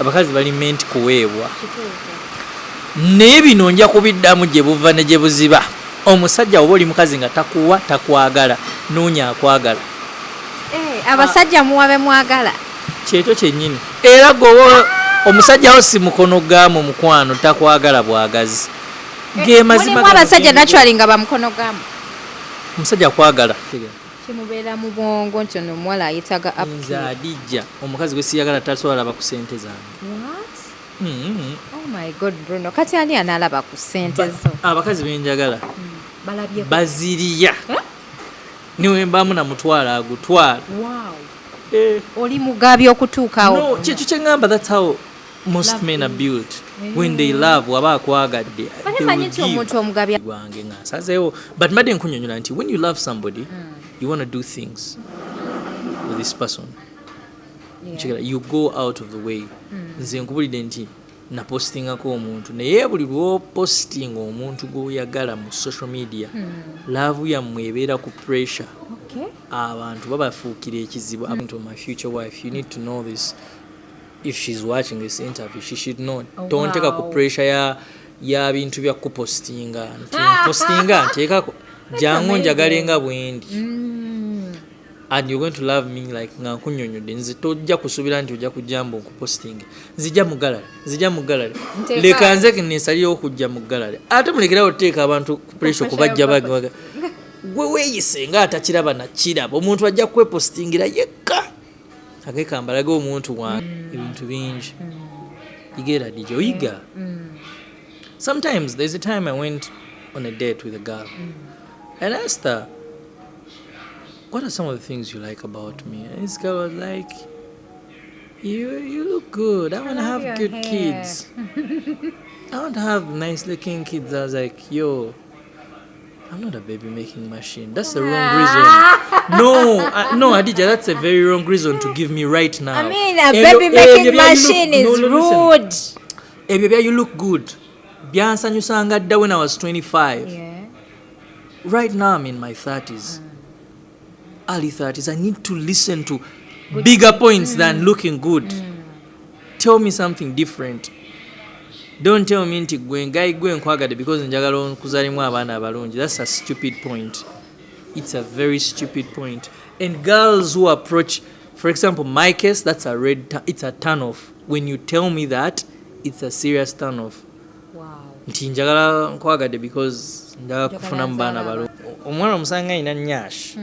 Abakazi bali meant kuweebwa, naye bino nja kubiddamu gye buva ne gye buziba. Omusajja oba oli mukazi nga takuwa, takwagala, noonya akwagala. Eh, abasajja muwa be mwagala. Kyekyo kyennyini. Era gwe omusajja wo si mukono gaamu, mukwano, takwagala bwagazi. Ge mazima. Mulimu abasajja naturally nga bamukono gamu. Omusajja akwagala Kimubeera mu bwongo nti ono omuwala ayetaga. Nze Adijja, omukazi gwe siyagala tasobola laba ku sente zange. What? Oh my God, Bruno, kati ani analaba ku sente zo? Abakazi benjagala baziriya, niwembamu namutwala agutwala. Eh. Oli mugabi okutuukawo. No, kyekyo kyeŋŋamba, that's how most men are built. When they love, waba akwagadde. Manyi nti omuntu omugabi Gwange nga nsazeewo, but mbadde nkunyonyola nti when you love somebody, you want to do things with this person. You go out of the way. Nze nkubulidde nti napostingako omuntu, naye buli lwopostinga omuntu gwoyagala mu social media, love yammwe ebeera ku pressure. Abantu babafuukira ekizibu. To my future wife, you need to know this. If she's watching this interview, she should know. Tonteka ku pressure ya bintu bya kupostinga nti postinga nteekako. Jangu njagale nga bwendi and you're going to love me like nga nkunyonyodde. Nze tojja kusuubira nti ojja kujja mbu nkupostinge, nzija mu gallery, nzija mu gallery. Leka nze nesalirewo okujja mu gallery, ate mulekerawo oteeka abantu ku pressure kubajja baga. Gwe weeyise nga atakiraba nakiraba, omuntu ajja kwepostingira yekka agekambalage omuntu wange. Ebintu bingi igera dj oyiga. Sometimes there's a time I went on a date with a girl and I asked her, "What are some of the things you like about me?" And this girl was like, You look good. I want to have Your good hair." kids. I want to have nice looking kids." I was like, "Yo, I'm not a baby making machine. That's the wrong reason." No, Adija, that's a very wrong reason to give me right now. I mean, a baby making machine No, is no, listen. rude. Ebyo bya "you look good" byansanyusanga dda when I was 25. Right now I'm in my 30s, early 30s. I need to listen to bigger points than looking good. Tell me something different. Don't tell me nti gwe ngayi gwe nkwagadde because njagala okuzalimu abaana abalungi. That's a stupid point. It's a very stupid point. And girls who approach, for example, my case, that's a red it's a turn off. When you tell me that, it's a serious turn off. Nti njagala nkwagadde because njagala kufunamu baana balungi. Omwana omusanga alina nyash,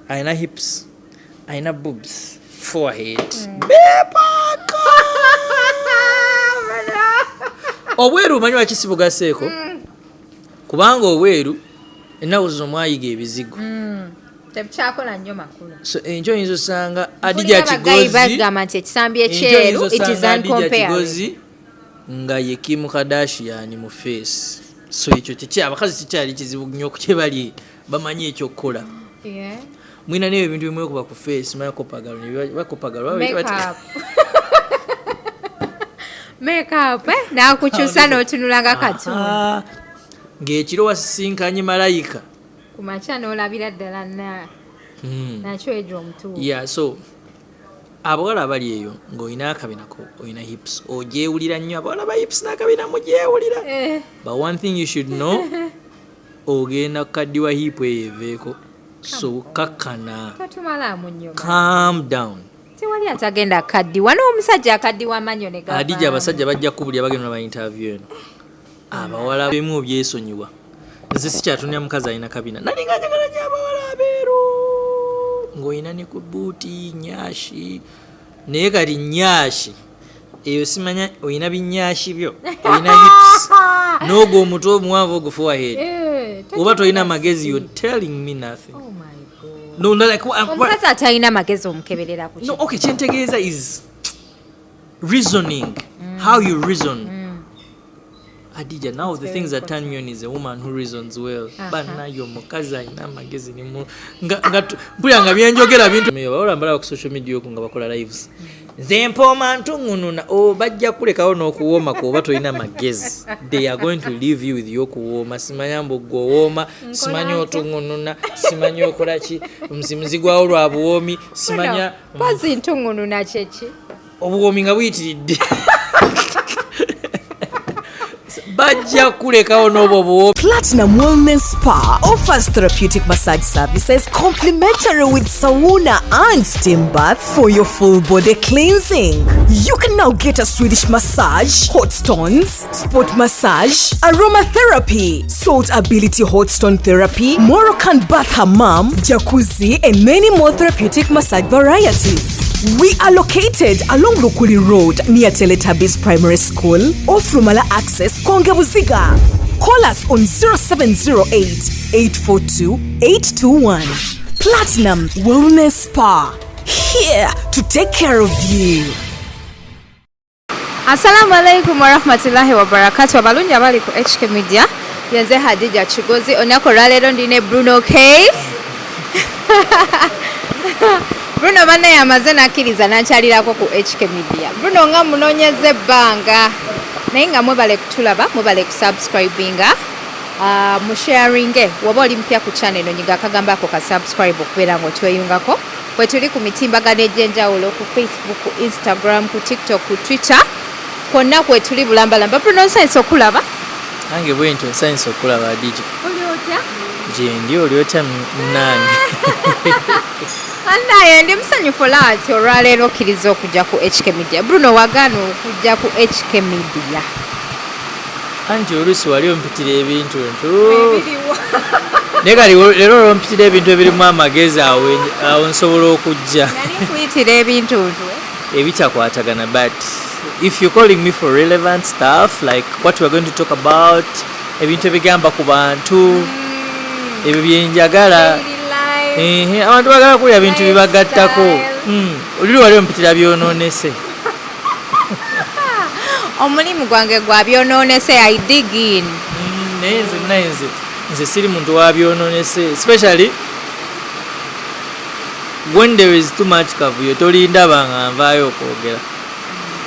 alina hips, alina boobs, forehead, bepaka obweru. Omanyi lwaki sibugaseeko? Kubanga obweru ennaku zino mwayiga ebizigo. Tebukyakola nnyo makulu. So enkyo oyinza osanga Adija Adija Kigozi bagamba nti ekisambi enkyo ekyeru, oyinza it is osanga Adija uncomparable. Kigozi nga ye Kim Kardashian mu face. So ekyo kiki, abakazi kikyali kizibu nnyo kyebali bamanyi ekyokukola. Mwina n'ebyo ebintu bimwekuba ku face, manya kopagalo, bakopagalo. Makeup. Makeup, eh? N'akukyusa n'otunula nga katundu. Ah, ng'ekiro wasisinkanye malayika. Ku makya n'olabira ddala na nakyo egyo omutuufu. Yeah, so abawala abali eyo ng'olina akabinako, olina hips, ogyewulira nnyo. Abawala ba hips n'akabina mugyewulira. But one thing you should know, ogenda kukaddiwa, hip eyo eveeko, so kakkana. Totumalaamu nnyo. Calm down. Tewali atagenda kaddiwa, n'omusajja akaddiwa amannyo ne gavaamu. Adija, abasajja bajja kubulya bagenda ba interview eno. Abawala bemu obyesonyiwa. Nze sikyatunira mukazi alina kabina. Nalinga njagala nnyo abawala abeeru ng'olina ne ku buuti nyashi, naye kati nyashi eyo simanya olina binyashi byo, olina hips n'ogwo omutwe omuwanvu ogwo forehead. Eh, oba tolina magezi, you're telling me nothing. Oh my God. No, like, what, Omukazi atalina magezi omukeberera ku No, okay, kyentegeeza is reasoning, how you reason. Adija, now the Very things that turn me on is a woman who reasons well. Banaye omukazi alina amagezi nimu nga mpulira nga byenjogera bintu bawala mbalaba ku social media okwo nga bakola lives, "Nze mpooma ntuŋŋununa." O bajja kulekawo n'okuwooma kwe oba tolina magezi. They are going to leave you with yokuwooma. Simanya mbu gwe owooma, simanyi otuŋŋununa, simanyi okola ki, muzigwawo lwa buwoomi, simanya. Pozi ntuŋŋununa kyeki? Obuwoomi nga buyitiridde, bajja kulekawo n'obwo obuwoomi. Platinum Wellness Spa offers therapeutic massage services complimentary with sauna and steam bath for your full body cleansing. You can now get a Swedish massage, hot stones, sport massage, aromatherapy, salt ability hot stone therapy, Moroccan bath hammam, jacuzzi, and many more therapeutic massage varieties. We are located along Lukuli Road near Teletubbies Primary School, off Lumala Access, Konge Buziga. Call us on 0708 842 821. Platinum Wellness Spa, here to take care of you. Assalamu alaikum warahmatullahi wabarakatu. Abalungi abali ku HK Media, yenze Hadija Kigozi. Olunaku olwaleero ndi ne Bruno K. Bruno bannaye amaze nakkiriza nankyalirako ku HK Media. Bruno nga munoonyeza ebbanga, naye nga mwebale kutulaba, mwebale kusubscribinga, musharinge. Woba oli mupya ku channel eno, nyiga akagambo ako ka subscribe okubeera ng'otweyungako. Bwe tuli ku mitimbagano egy'enjawulo, ku Facebook, ku Instagram, ku TikTok, ku Twitter, kwonna kwetuli bulambalamba. Bruno, nsanyusa okulaba. Nange bwe ntyo nsanyusa okulaba, Adija. Oli otya? Gyendi, oli otya munange? Annaye ndi musanyufu laati olwaleero okkiriza okujja ku HK Media. Bruno, wagaana okujja ku HK Media. Anti oluusi wali ompitira ebintu ntu Ebiriwo. Naye kati leero olwompitira ebintu ebirimu amagezi, awo awo nsobola okujja. Nali nkuyitira ebintu ntu Ebitakwatagana, but if you're calling me for relevant stuff like what we're going to talk about, ebintu ebigamba ku bantu, ebyo byenjagala. Daily life. Ehe, abantu bagala kulya bintu bibagattako. Lifestyle. Oluli wali ompitira byonoonese. Omulimu gwange gwa byonoonese, I dig in. Naye nze munaye nze siri muntu wa byonoonese, especially when there is too much kavuyo. Tolindaba nga nvaayo okwogera.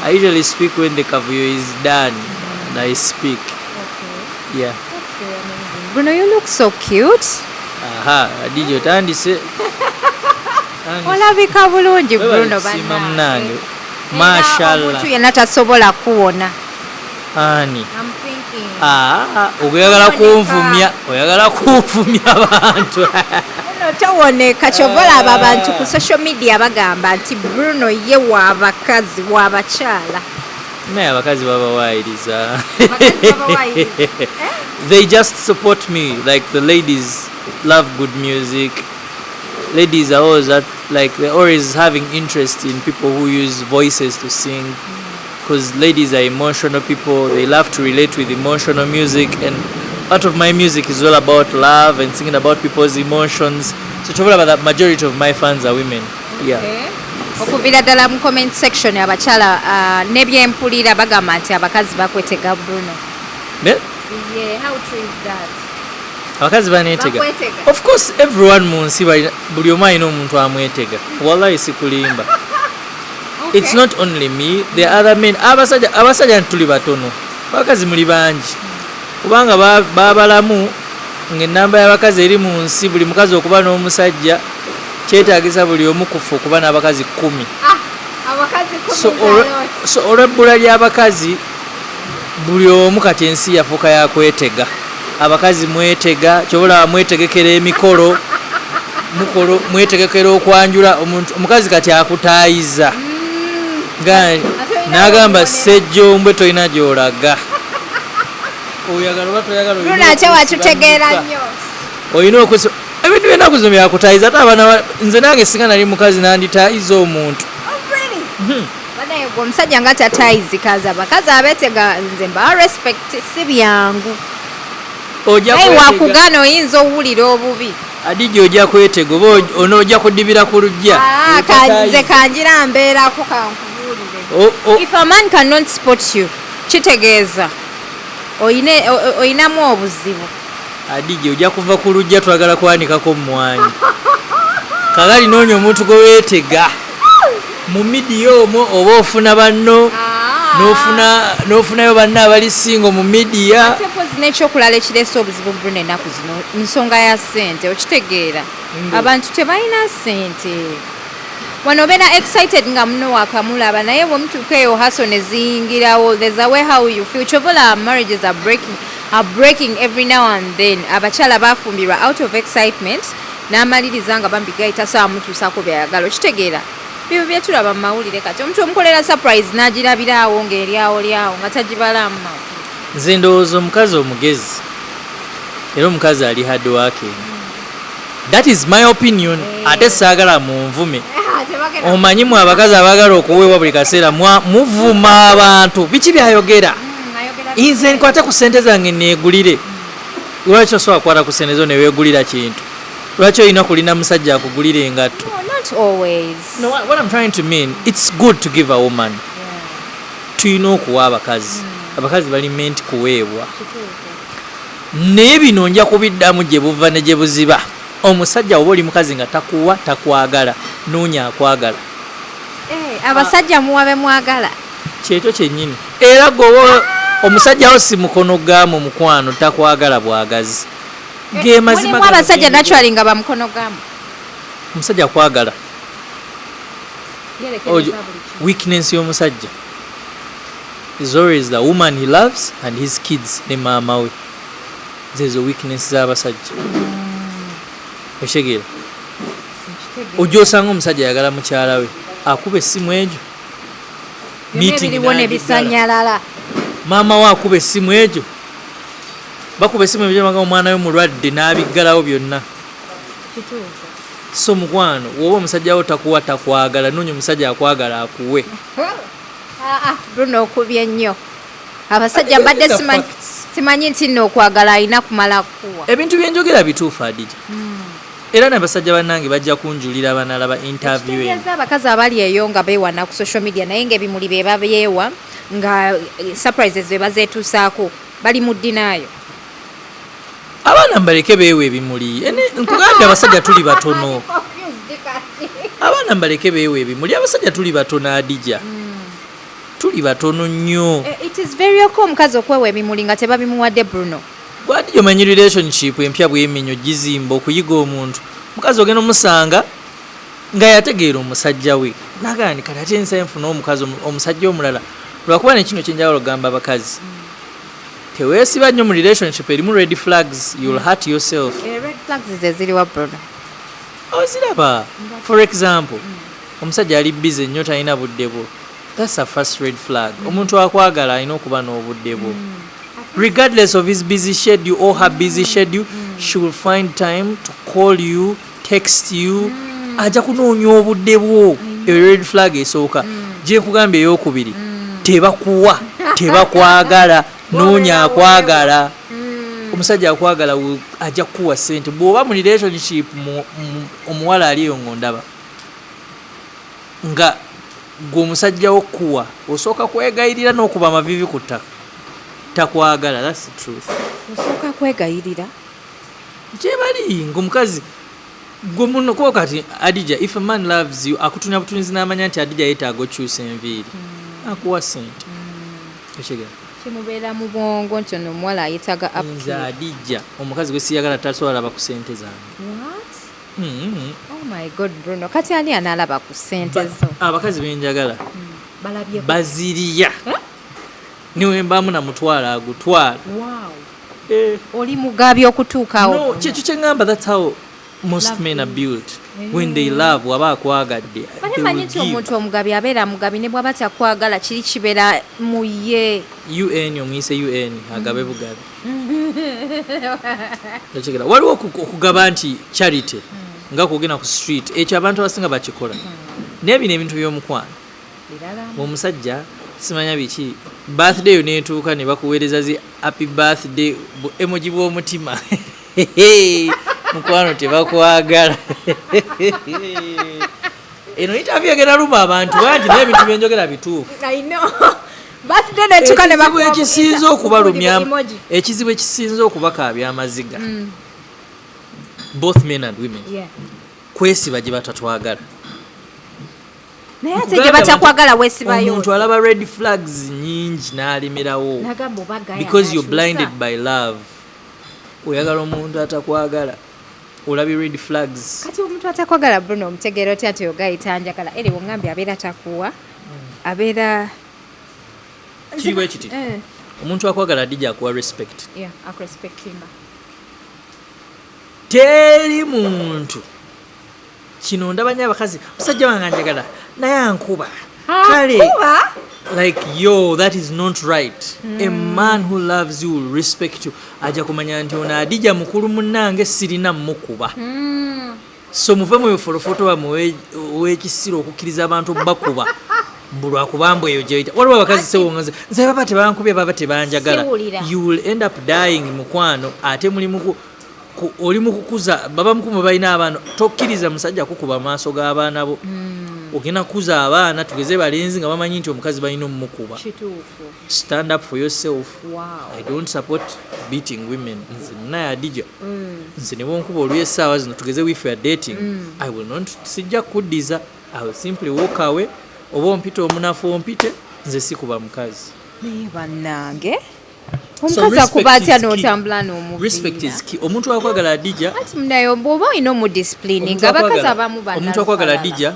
I usually speak when the kavuyo is done and I speak, yeah. Bruno, you look so cute. Aha, Adija, otandise. Otandise. Olabika bulungi. Webale Bruno. kusiima. Bannange. Munange. Era Mashallah. omuntu yenna tasobola kuwona. Ani? I'm thinking. Ah, oyagala kunvumya, oyagala kunvumya abantu. Bruno towoneka, kyova olaba abantu ku social media bagamba nti Bruno ye w'abakazi, w'abakyala. Naye abakazi babawaayiriza. Abakazi babawaayiriza. They just support me. Like, the ladies love good music. Ladies are always at, like, they're always having interest in people who use voices to sing, because ladies are emotional people. They love to relate with emotional music, and part of my music is all about love and singing about people's emotions. So kyova olaba that majority of my fans are women, yeah. Okuviira ddala mu comment section abakyala, n'ebyempulira bagamba nti abakazi bakwetega, Bruno. Ne? Yeah, how true is that? Abakazi baneetega. Bakwetega. Of course, everyone mu nsi buli omu alina omuntu amwetega. Wallahi sikulimba. It's not only me, the other men, abasajja ntituli batono, abakazi muli bangi, kubanga babalamu ng'ennamba y'abakazi eri mu nsi, buli mukazi okuba n'omusajja kyetaagisa buli omu kufa okuba n'abakazi 10. Ah, abakazi 10 So is a lot. So olw'ebbula ly'abakazi, buli omu kati ensi yafuuka yakwetega. Abakazi mwetega, kyobalaba mwetegekera emikolo, mukolo mwetegekera okwanjula omuntu. Omukazi kati akutaayiza nga Ate olina n'agamba w'omuwonera. "Sejjombwe tolina gy'olaga, oyagala oba toyagala, olina Bruno ate okusiba watutegeera mukka." nnyo. Olina okusi ebintu byonna zino byakutayiza. Ate abaana nze nange singa nali mukazi nanditayiza omuntu. Banaye gwe omusajja nga tatayizikaza, abakazi abeetega nze mba respect, si byangu. Ojja Naye kwetega. Wakugaana oyinza owulira obubi. Adija, ojja kwetega oba onoojja kudibira ku luggya. Ah, nze kanjira mbeerako, kankubuulire. If a man cannot support you, kitegeeza oyinamu obuzibu. Adija, ojja kuva ku luggya, twagala kwanikako mumwanyi. Kagali noonya omuntu gwe weetega mu media omwo, oba ofuna banno, n'ofunayo banno abali single mu media. Ate mpozi n'ekyokulala ekireese obuzibu, Bruno, ennaku zino nsonga ya ssente, okitegeera? Abantu tebalina ssente. Wano obeera excited nga muno wakamulaba, naye bwe mutuuka eyo hustle ne ziyingirawo. There's a way how you feel. Kyova olaba marriages are breaking every now and then. Abakyala bafumbirwa out of excitement, n'amaliriza nga bambi gayita sawa mutuusako byayagala. Okitegeera? Bibyo byetulaba mu mawulire. Kati omuntu omukolera surprise n'agirabiraawo ng'eryawo lyawo nga tagibalaamu makulu. Nze ndowooza omukazi omugezi era omukazi ali hard working, that is my opinion, ate saagala munvume. Omanyi mwe abakazi abaagala okuweebwa buli kaseera, muvuma abantu. Biki byayogera? Nze nkwate ku sente zange neegulire. Lwaki osobola kukwata ku sente zo neweegulira kintu? Lwaki olina kulina musajja akugulira engatto? No, not always. No, what I'm trying to mean, it's good to give a woman. Tulina okuwa abakazi. Abakazi bali meant kuweebwa, naye bino nja kubiddamu gye buva ne gye buziba. Omusajja oba oli mukazi nga takuwa, takwagala. Noonya akwagala. Eh, abasajja muwa be mwagala. Kyekyo kyennyini. Era gweoba omusajja wo si mukono gaamu, mukwano, takwagala bwagazi. Ge mazima. Mulimu gano abasajja genjogera. Naturally nga bamukono gamu. Omusajja akwagala. Weakness y'omusajja is always the woman he loves and his kids ne maama we. Zezo weakness z'abasajja, okitegeera? Ojja osanga omusajja ayagala mukyala we, akuba essimu egyo, meeting ebiriwo n'agiggala. Nebisanyalala. Maama we akuba essimu egyo, bakuba essimu ebyo nga omwana we mulwadde, n'abiggalawo byonna. So mukwano, woba omusajja wo takuwa, takwagala. Noonya omusajja akwagala akuwe. Ah, ah, Bruno, okubye nnyo abasajja. Mbadde The simanyi facts. Simanyi nti nno okwagala alina kumala kuwa. Ebintu byenjogera bituufu, Adija, era nabasajja bannange bajja kunjulira banalaba interview eno. Kitegeeza abakazi abali eyo nga beewana ku social media, naye ng'ebimuli be babyewa, nga surprises be bazeetuusaako, bali mu ddinaayo. Abaana mbaleke beewa ebimuli. Nkugambye, abasajja tuli batono. Abaana mbaleke beewa ebimuli. Abasajja tuli batono, Adija, tuli batono nnyo. Eh, it is very okay omukazi okwewa ebimuli nga tebabimuwadde, Bruno. Bwadija, omanyi relationship empya bwemenyo gizimba okuyiga omuntu. Mukazi ogenda omusanga nga yategeera omusajja we, nagaa nti kati ate nsa nfuna omukazi omusajja omulala. Lwakuba nekino kyenjagala okugamba abakazi, teweesiba nnyo mu relationship erimu red flags. You'll hurt yourself. Eh, red flags ze ziriwa, Bruno? Oziraba. For example, omusajja ali busy nnyo, talina budde bwo. That's a first red flag. Omuntu akwagala alina okuba n'obudde bwo. Regardless of his busy schedule or her busy schedule, she will find time to call you, text you. Ajja kunoonya obudde bwo. Eyo red flag esooka gyekugambye. Eyokubiri, tebakuwa, tebakwagala. Noonya akwagala. Omusajja akwagala ajja kukuwa sente. Bw'oba mu relationship, omuwala ali eyo ng'ondaba nga gwe omusajja wo kuwa, osooka kwegayirira n'okuba amavivi ku ttaka, takwagala. That's the truth. Osooka kwegayirira? Gyebali ngaomukazi gwe muno kuba kati Adija, if a man loves you, akutunya butunzi n'amanya nti Adija yeetaaga okyusa enviiri, akuwa sente. Okitegeera? Kimubeera mu bwongo nti ono omuwala ayetaaga Nze upkeep. Adija, omukazi gwe siyagala tasobola laba ku sente zange. What? Mm. Oh my God, Bruno, kati ani analaba ku sente zo? Abakazi benjagala Balabye? Baziriya niwembamu namutwala agutwala. Wow. Eh. Oli mugabi okutuukawo. No, kyekyo kyeŋŋamba. That's how most Love men are is. built. When they love, waba akwagadde, Bane they manyi will nti give. Omuntu omugabi abeera mugabi ne bw'aba takwagala, kiri kibeera mu ye. Un omuyise un agabe bugabi. Okitegeera? Waliwo okugaba nti charity, nga kugenda ku street, ekyo abantu abasinga bakikola. Naye bino ebintu by'omukwano, omusajja simanya biki, birthday yo netuuka ne bakuweereza zi happy birthday emoji bw'omutima, mukwano, tebakwagala. Eno interview egenda luma abantu bangi, naye ebintu byenjogera bituufu. I know. Birthday netuuka ne Ekizibu bakuwa ekisinze okubalumya, emoji. Ekizibu ekisinze okubakaabya amaziga, both men and women, kwesiba gye batatwagala. Naye ate gye batakwagala weesibayo? Omuntu alaba red flags nyingi n'alemerawo Nagamba oba gaya because you're n'akyusa. blinded by love. Oyagala omuntu atakwagala. Olabye red flags. Kati omuntu atakwagala, Bruno, omutegeera otya nti ogayita njagala? Eri wongambye abeera takuwa, abeera Kiri bwe kiti. Omuntu akwagala, Adija, akuwa respect. Yeah, akurespectinga. Teri muntu, kino ndaba nnyo abakazi, musajja wange anjagala naye ankuba. Kale like, yo, that is not right. A man who loves you will respect you. Ajja kumanya nti ono Adija mukulu munnange, sirina mukuba. So muve mu bifolofoto bamwe ow'ekisiro okukkiriza abantu bakuba mbu lwakuba mbu eyo gyeyita. Waliwo abakazi sewongaze, nze baba tebankubye baba tebanjagala. Siwulira. You will end up dying, mukwano. Ate muli muku oli mu kukuza baba mukumu, balina abaana. Tokkiriza musajja kukuba maaso g'abaana bo. Ogenda kukuza abaana, tugeze balenzi, nga bamanyi nti omukazi balina omumukuba. Kituufu. Stand up for yourself. I don't support beating women. Nze naye Adija, nze ne bwonkuba olw'essaawa zino, tugeze if we are dating, I will not, sijja kuddiza. I will simply walk away. Oba ompite omunafu, ompite, nze sikuba mukazi. Naye bannange, So omukazi respect akuba atya is key. n'otambula n'omuviira? Respect is key. Omuntu akwagala, Adija, Ati munaye bw'oba olina omudisciplining, omuntu abakazi abamu omuntu akwagala, bannalukalala. Adija,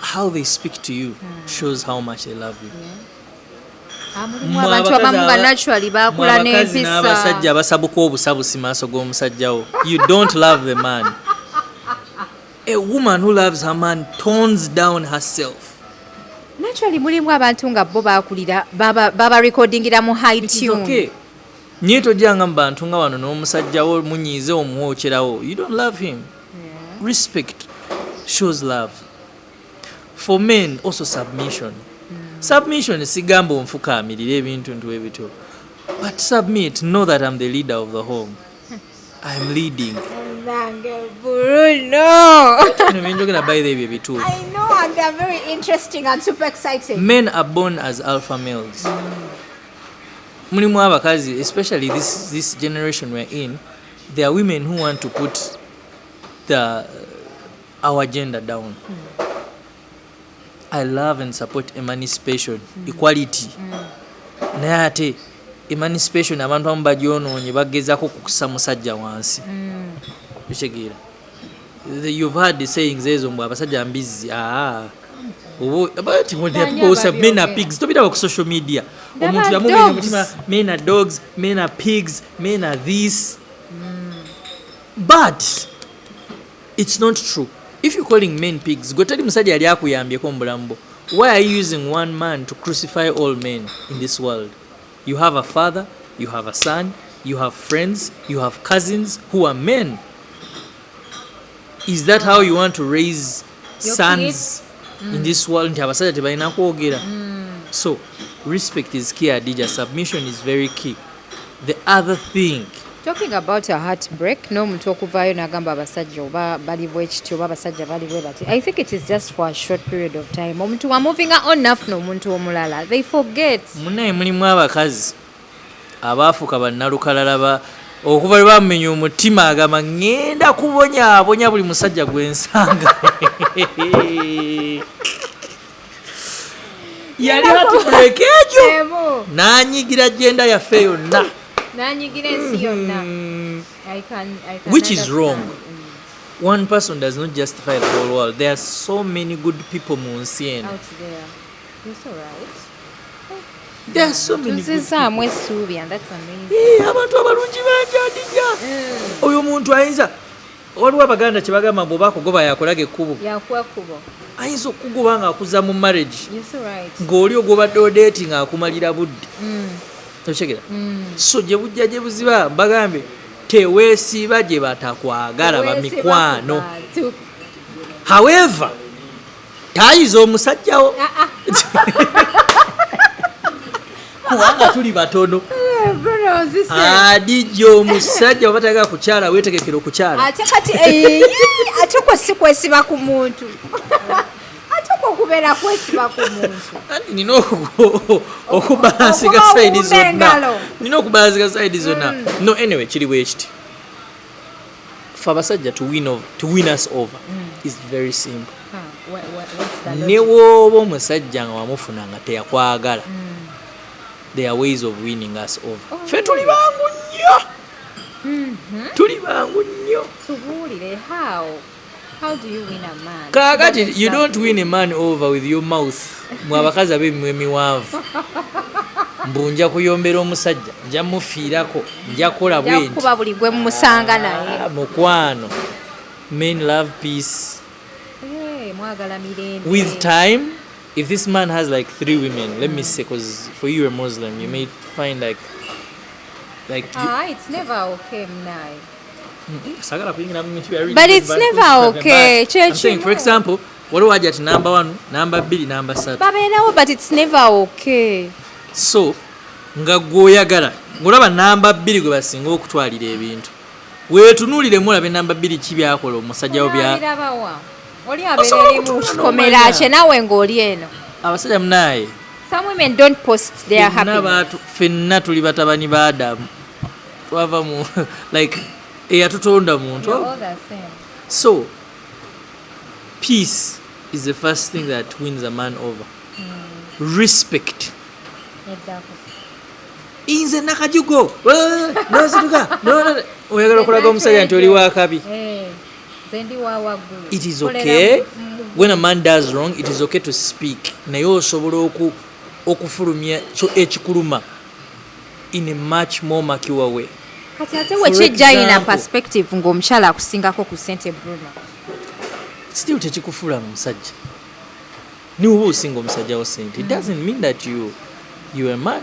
how they speak to you shows how much they love you. Ah, mulimu Mmwe abantu abakazi abamu nga naturally bakula mmwe abakazi n'empisa. n'abasajja abasabuka obusabusi maaso g'omusajja wo, you don't love the man. A woman who loves her man tones down herself. Naturally mulimu abantu nga bo bakulira baba recordingira mu high It is tune. okay. Naye tojjanga mu bantu nga wano n'omusajja wo munyiize, omuwokyerawo, you don't love him. Respect shows love. For men also, submission. Submission sigamba onfukaamirire ebintu ntu ebityo, but submit. Know that I'm the leader of the home, I'm leading. Nange Bruno. Bino byenjogera, by the way, bituufu. I know, and they're very interesting and super exciting. Men are born as alpha males. Mulimu abakazi, especially this generation we're in, there are women who want to put the our gender down. I love and support emancipation, equality, naye ate emancipation abantu abamu bagyonoonye, bagezako kukusa musajja wansi. Okitegeera? You've heard the sayings ezo mbu abasajja mbizzi. Aa, Bani men are ababyogera? pigs. Tobiraba ku social media? Ndaba Omuntu yamumenya dogs. omutima, men are dogs, men are pigs, men are this. But it's not true. If you're calling men pigs, gwe teri musajja yali akuyambyeko mu bulamu bwo. Why are you using one man to crucify all men in this world? You have a father, you have a son, you have friends, you have cousins who are men. Is that how you want to raise Your sons in this world, nti abasajja tebalina kwogera? So respect is key, Adija. Submission is very key. The other thing, Talking about a heartbreak n'omuntu okuvaayo n'agamba abasajja oba bali bwe kiti oba abasajja bali bwe bati, I think it is just for a short period of time. Omuntu wa moving on nafuna omuntu omulala, they forget. Munaye, mulimu abakazi abaafuuka bannalukalala ba okuva lwe bamumenya omutima, agamba ŋŋenda kubonyaabonya buli musajja gwe nsanga. Yali heartbreak egyo Emu. n'anyigira gender yaffe yonna. N'anyigira ensi yonna. I can Which is wrong. understand. One person does not justify the whole world. There are so many good people mu nsi eno. Out there. You're so right. There are so many good Tuzizaamu essuubi, and that's amazing. Abantu abalungi bangi, Adija. Oyo omuntu ayinza, waliwo Abaganda kyebagamba, bw'oba akugoba yakolaga ekkubo. Yakuwa kkubo. Ayinza okukugoba nga akuza mu marriage, You're so right. ng'oli ogwobadde odeeti ng'akumalira budde. Okitegera? So gye bujja gye buziba, bagambe teweesiba gye batakwagala, bamikwano. Weesiba ku bantu. However, taayiza omusajjawo, kubanga tuli batono. Eh, Bruno, nzise. Adijja, omusajja oba tagala kukyala, weetegekera okukyala. Ate kati ate kwe si kwesiba ku muntu, ate kwe kubeera kwesiba ku muntu. Anti nina okubalansiga Okuba side okuwumba zonna. engalo. Nina okubalansiga side zonna. No, anyway, kiri bwe kiti: fe abasajja, to win us over is very simple. Ne wooba omusajja nga wamufuna nga teyakwagala, there are ways of winning us over. Oh, Ffe tuli bangu nnyo. Tuli bangu nnyo. Tubuulire, how do you win a man? Kaakati That is you don't lovely. Win a man over with your mouth. Mwe abakazi ab'emimwa emiwanvu, mbu nja kuyombera omusajja, nja mufiirako, nja kukola Nja bwe nti. kukuba buli gwe mumusanga naye. Ah, mukwano, men love peace. Eh, mwagala mirembe. With time, if this man has like three women, let me say, because for you, a Muslim, you may find like you, Ah, it's never okay, mnaye. Sagala kuyingira mu bintu bya But religion, it's never okay. I'm saying, for Kyekimu. example, waliwo waja ati namba 1, namba 2, namba 3. Babeerawo, but it's never okay. So nga gweoyagala ng'olaba namba 2 gwe basinga okutwalira ebintu, weetunuuliremu olabe namba 2 ki byakola omusajja wo bya Olabirabawa oli abeera Osobola eri mu okutuula kikomera n'omanya. kye, naawe ng'oli eno. Abasajja munaye, Some women don't post their ffenna happiness. Ffenna tuli batabani ba Adamu, twava mu like eyatutonda muntu. You're all the same. So peace is the first thing that wins a man over. Respect. Eddako. Nze nakajugo nosituka oyagala okulaga omusajja nti oli wakabi. Eh, nze ndi wa waggulu. It is Kolera okay when a man does wrong, it is okay to speak, naye osobola okufulumya kyo ekikuluma in a much more mature way. Kati ate For wekijja ina example- perspective ng'omukyala akusingako ku ssente, Bruno. Still tekikufuula mu musajja. Niwoba osinga omusajja wo sente, it doesn't mean that you are a man,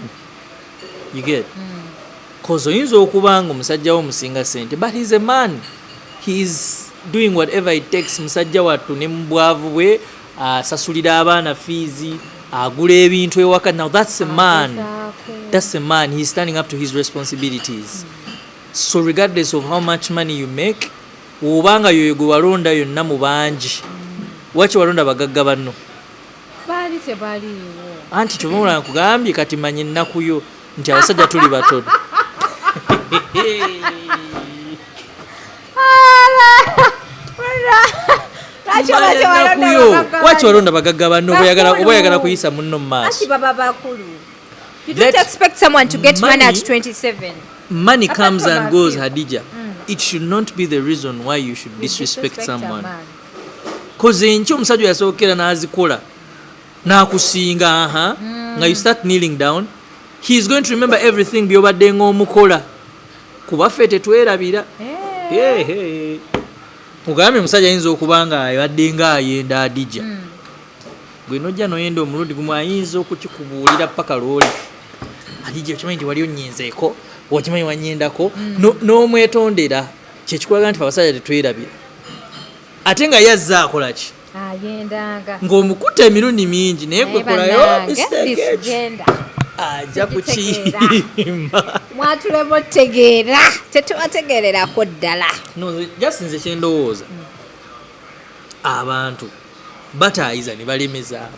you get? 'Cause oyinza okuba nga omusajja wo omusinga sente, but he's a man, he is doing whatever it takes. Musajja wattu ne mu bwavu bwe asasulira abaana fees, agula ebintu ewaka. Now that's a man. Agezaako. That's a man. He's standing up to his responsibilities. So regardless of how much money you make, bw'obanga yoyo gwe walonda yonna mu bangi, waki walonda bagagga banno? Baali tebaliiwo. Anti kyova mulala nkugambye, kati manya ennaku yo nti abasajja tuli batono. Lwaki oba Manya tewalonda ennaku yo. bagagga Waki banno? walonda bagagga banno? Oba oyagala- oba oyagala Bakulu. kuyisa munno mu Anti maaso. baba bakulu. You don't expect someone to get money at 27. Money Apart comes from and a goes, few. Hadija. It should not be the reason why you should You disrespect disrespect a someone. man. 'Cause enkya omusajja yasookera n'azikola n'akusinga, aha, nga you start kneeling down, he is going to remember everything byobadde ng'omukola, kuba ffe tetwerabira. Eh. Ehe. Ogambye omusajja ayinza okuba nga abadde nga ayenda Adija, gwe nojja noyenda omulundi gumu, ayinza okukikubuulira paka lwoli, "Adija, okimanyi nti wali onyinzeeko? Okimanyi wanyendako?" N'omwetondera. Kyekikulaga nti fe abasajja tetwerabira, ate nga yazze akola ki? Ayendanga. Ng'omukuta emirundi mingi, naye gwe Naye kolayo bannange, mistake this eki gender. ajja Sigitegeera. kukiyimba. Mwatulemu otegeera, tetubategeererako ddala. No, just nze kyendowooza, abantu bataayiza ne balemezaamu.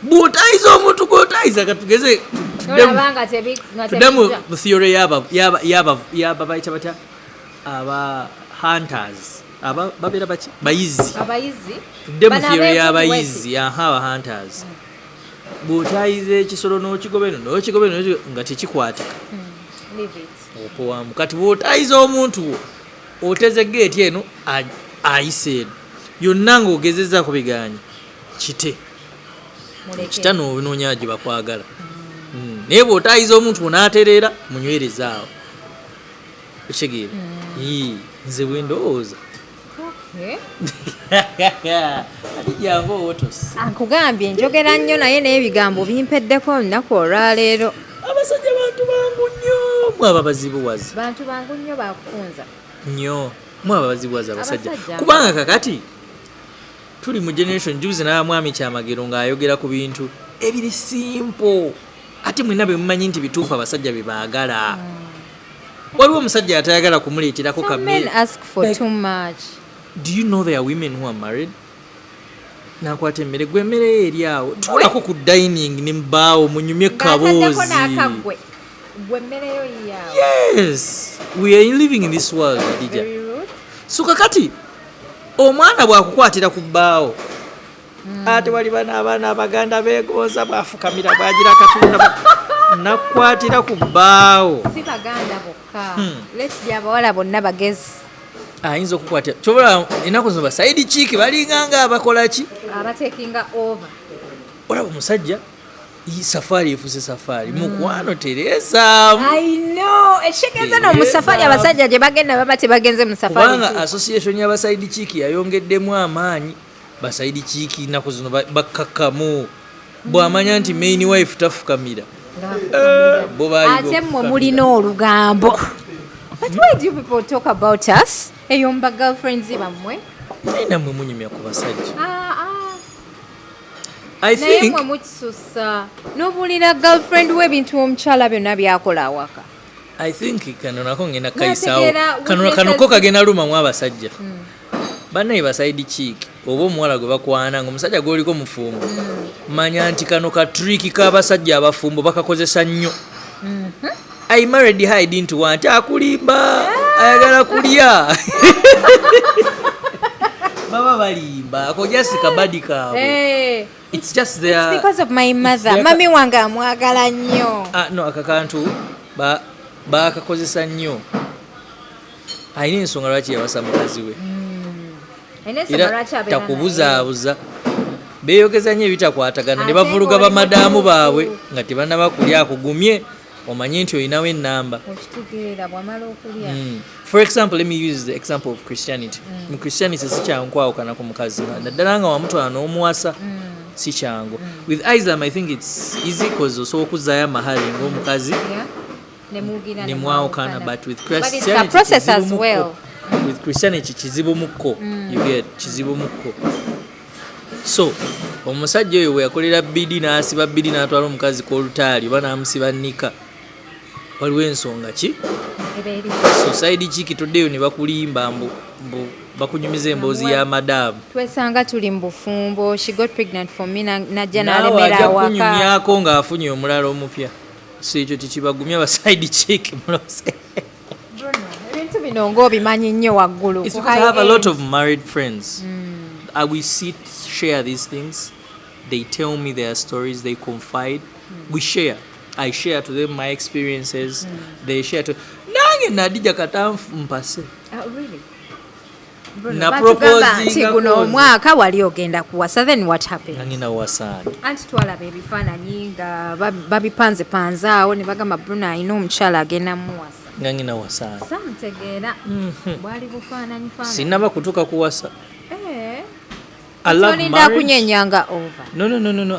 Bw'otaayiza omuntu gw'otaayiza, katugeze Nolaba nga nga tuddemu tebijja. mu theory y'aba bayita batya, aba hunters, aba babeera baki, bayizi. Abayizi. Tudde mu Bano theory abeekubi. y'abayizi, aha, aba hunters. Bw'otaayiza ekisolo n'okigoba eno n'okigoba eno nga tekikwatika, Leave it. opowamu. Kati bw'otaayiza omuntu wo, oteze geeti eno, ayise eno yonna ng'ogezezzaako biganye, kite. Muleke. Kita n'onoonya gye bakwagala. Naye bw'otaayiza omuntu wo n'atereera, munywereze awo, okitegeera? Yii, nze bwe ndowooza. Okay. Ati jangu owotose. Nkugambye njogera nnyo, naye n'ebigambo bimpeddeko olunaku olwaleero. Abasajja bantu bangu nnyo, mwaba bazibuwazi. Bantu bangu nnyo bakufunza. Nnyo, mwaba bazibuwazi abasajja. Abasajja. Kubanga kakati tuli mu generation, juzi n'amwami Kyamagero ng'ayogera ku bintu ebiri simple, ate mwenna bwe mumanyi nti bituufu abasajja bye baagala. Waliwo omusajja atayagala kumuleeterako Some men kammere. ask for Like- too much. Do you know there are women who are married, nakwata emmere, gwe emmere yo eri awo, tuulako ku dining ne mbaawo munyumye Ng'ataddeko kaboozi. n'akaggwe, gwe emmereyo yiyaawo. Yes, we are living in this world, Adija. Very rude. So kakati omwana bw'akukwatira ku bbaawo, ate wali bano abaana abaganda beegonza, bwafukamira bwagira akatunda. Nakwatira ku bbaawo. Si baganda bokka. Let's abawala bonna bagezi. Ayinza okukwatira, kyobola ennaku zino ba side chick balinganga abakola ki? Abatekinga over. Olaba omusajja, safaari efuuse safaari, mukwano tereesaamu. I know. Ekitegeeza no mu safari abasajja gye bagenda baba tebagenze mu safari. Kubanga association y'aba side chick yayongeddemu amaanyi. Ba side chick ennaku zino bakkakkamu bw'amanya nti main wife tafukamira. Bo bayiga Ate mmwe okufukamira. Mulina olugambo. But why do you people talk about us eyo mba girlfriends bammwe? Naye nammwe munyumya ku basajja. Ah, ah. I Naye think mwe mukisusa n'obuulira girlfriend we ebintu omukyala byonna byakola awaka. I think kano nako ngenda kayisaawo. Nategeera Kano weaknesses. kano ko kagenda lumamu abasajja bannaye ba side chick oba omuwala gwe bakwana nga omusajja gw'oliko mufumbo. Manya nti kano ka trick k'abasajja abafumbo bakakozesa nnyo. "I married her, I didn't want." Akulimba, ayagala kulya. Baba balimba, ako just kabadi kaabwe. Eh, It's just their because of my mother. Mami wange amwagala nnyo. Ah, no, akakantu bakakozesa nnyo. Alina ensonga lwaki yawasa mukazi we. Alina ensonga Era lwaki abeera naye. takubuzaabuza, beeyogeza nnyo ebitakwatagana ne Ate bavuluga ng'oli bamadaamu mutuufu. baabwe nga tebannaba kulya. Akugumye omanye nti olinawo ennamba. Okitegeera bw'amala okulya. For example, let me use the example of Christianity. Mu Christianity si kyangu kwawukana ku mukazi, naddala nga wamutwala n'omuwasa, si kyangu. With Islam, I think it's easy 'cause osobola okuzzaayo amahale ng'omukazi Yeah. Ne mugira ne mwawukana, but with But it's a Christianity process as kizibu mukko. well. With Christianity kizibu mukko. You get? Kizibu mukko. So omusajja oyo bwe yakolera bidi n'asiba bidi n'atwala omukazi kwolutaali oba n'amusiba nika, waliwo ensonga ki. Eba eri. So side chick tuddeyo ne bakulimba mbu bakunyumiza emboozi ya madaamu. Twesanga tuli mu bufumbo, she got pregnant for me, najja Naawe n'alemera ajja awaka. kunyumyako ng'afunye omulala omupya. So ekyo tekibagumya ba side chick mulose. Bruno, ebintu bino ng'obimanyi nnyo waggulu. It's ku because I high have a lot end. of married friends. We sit, share these things. They tell me their stories. They confide. We share. I share to them my experiences. They share to. Nange Nadija kata mpase. Ah, really? Bruno, Na batugamba proposing nti guno kozi. omwaka wali ogenda kuwasa, then what happened? Nange nawasaani. Anti twalaba ebifaananyi nga babipanzepanze awo ne bagamba Bruno alina omukyala agenda muwasa. Nange nawasaani. Samutegeera bwali bufaananyi faananyi. Sinaba kutuuka kuwasa. Eh, I love tolinda marriage. kunyenyanga over. No, no, no, no, no.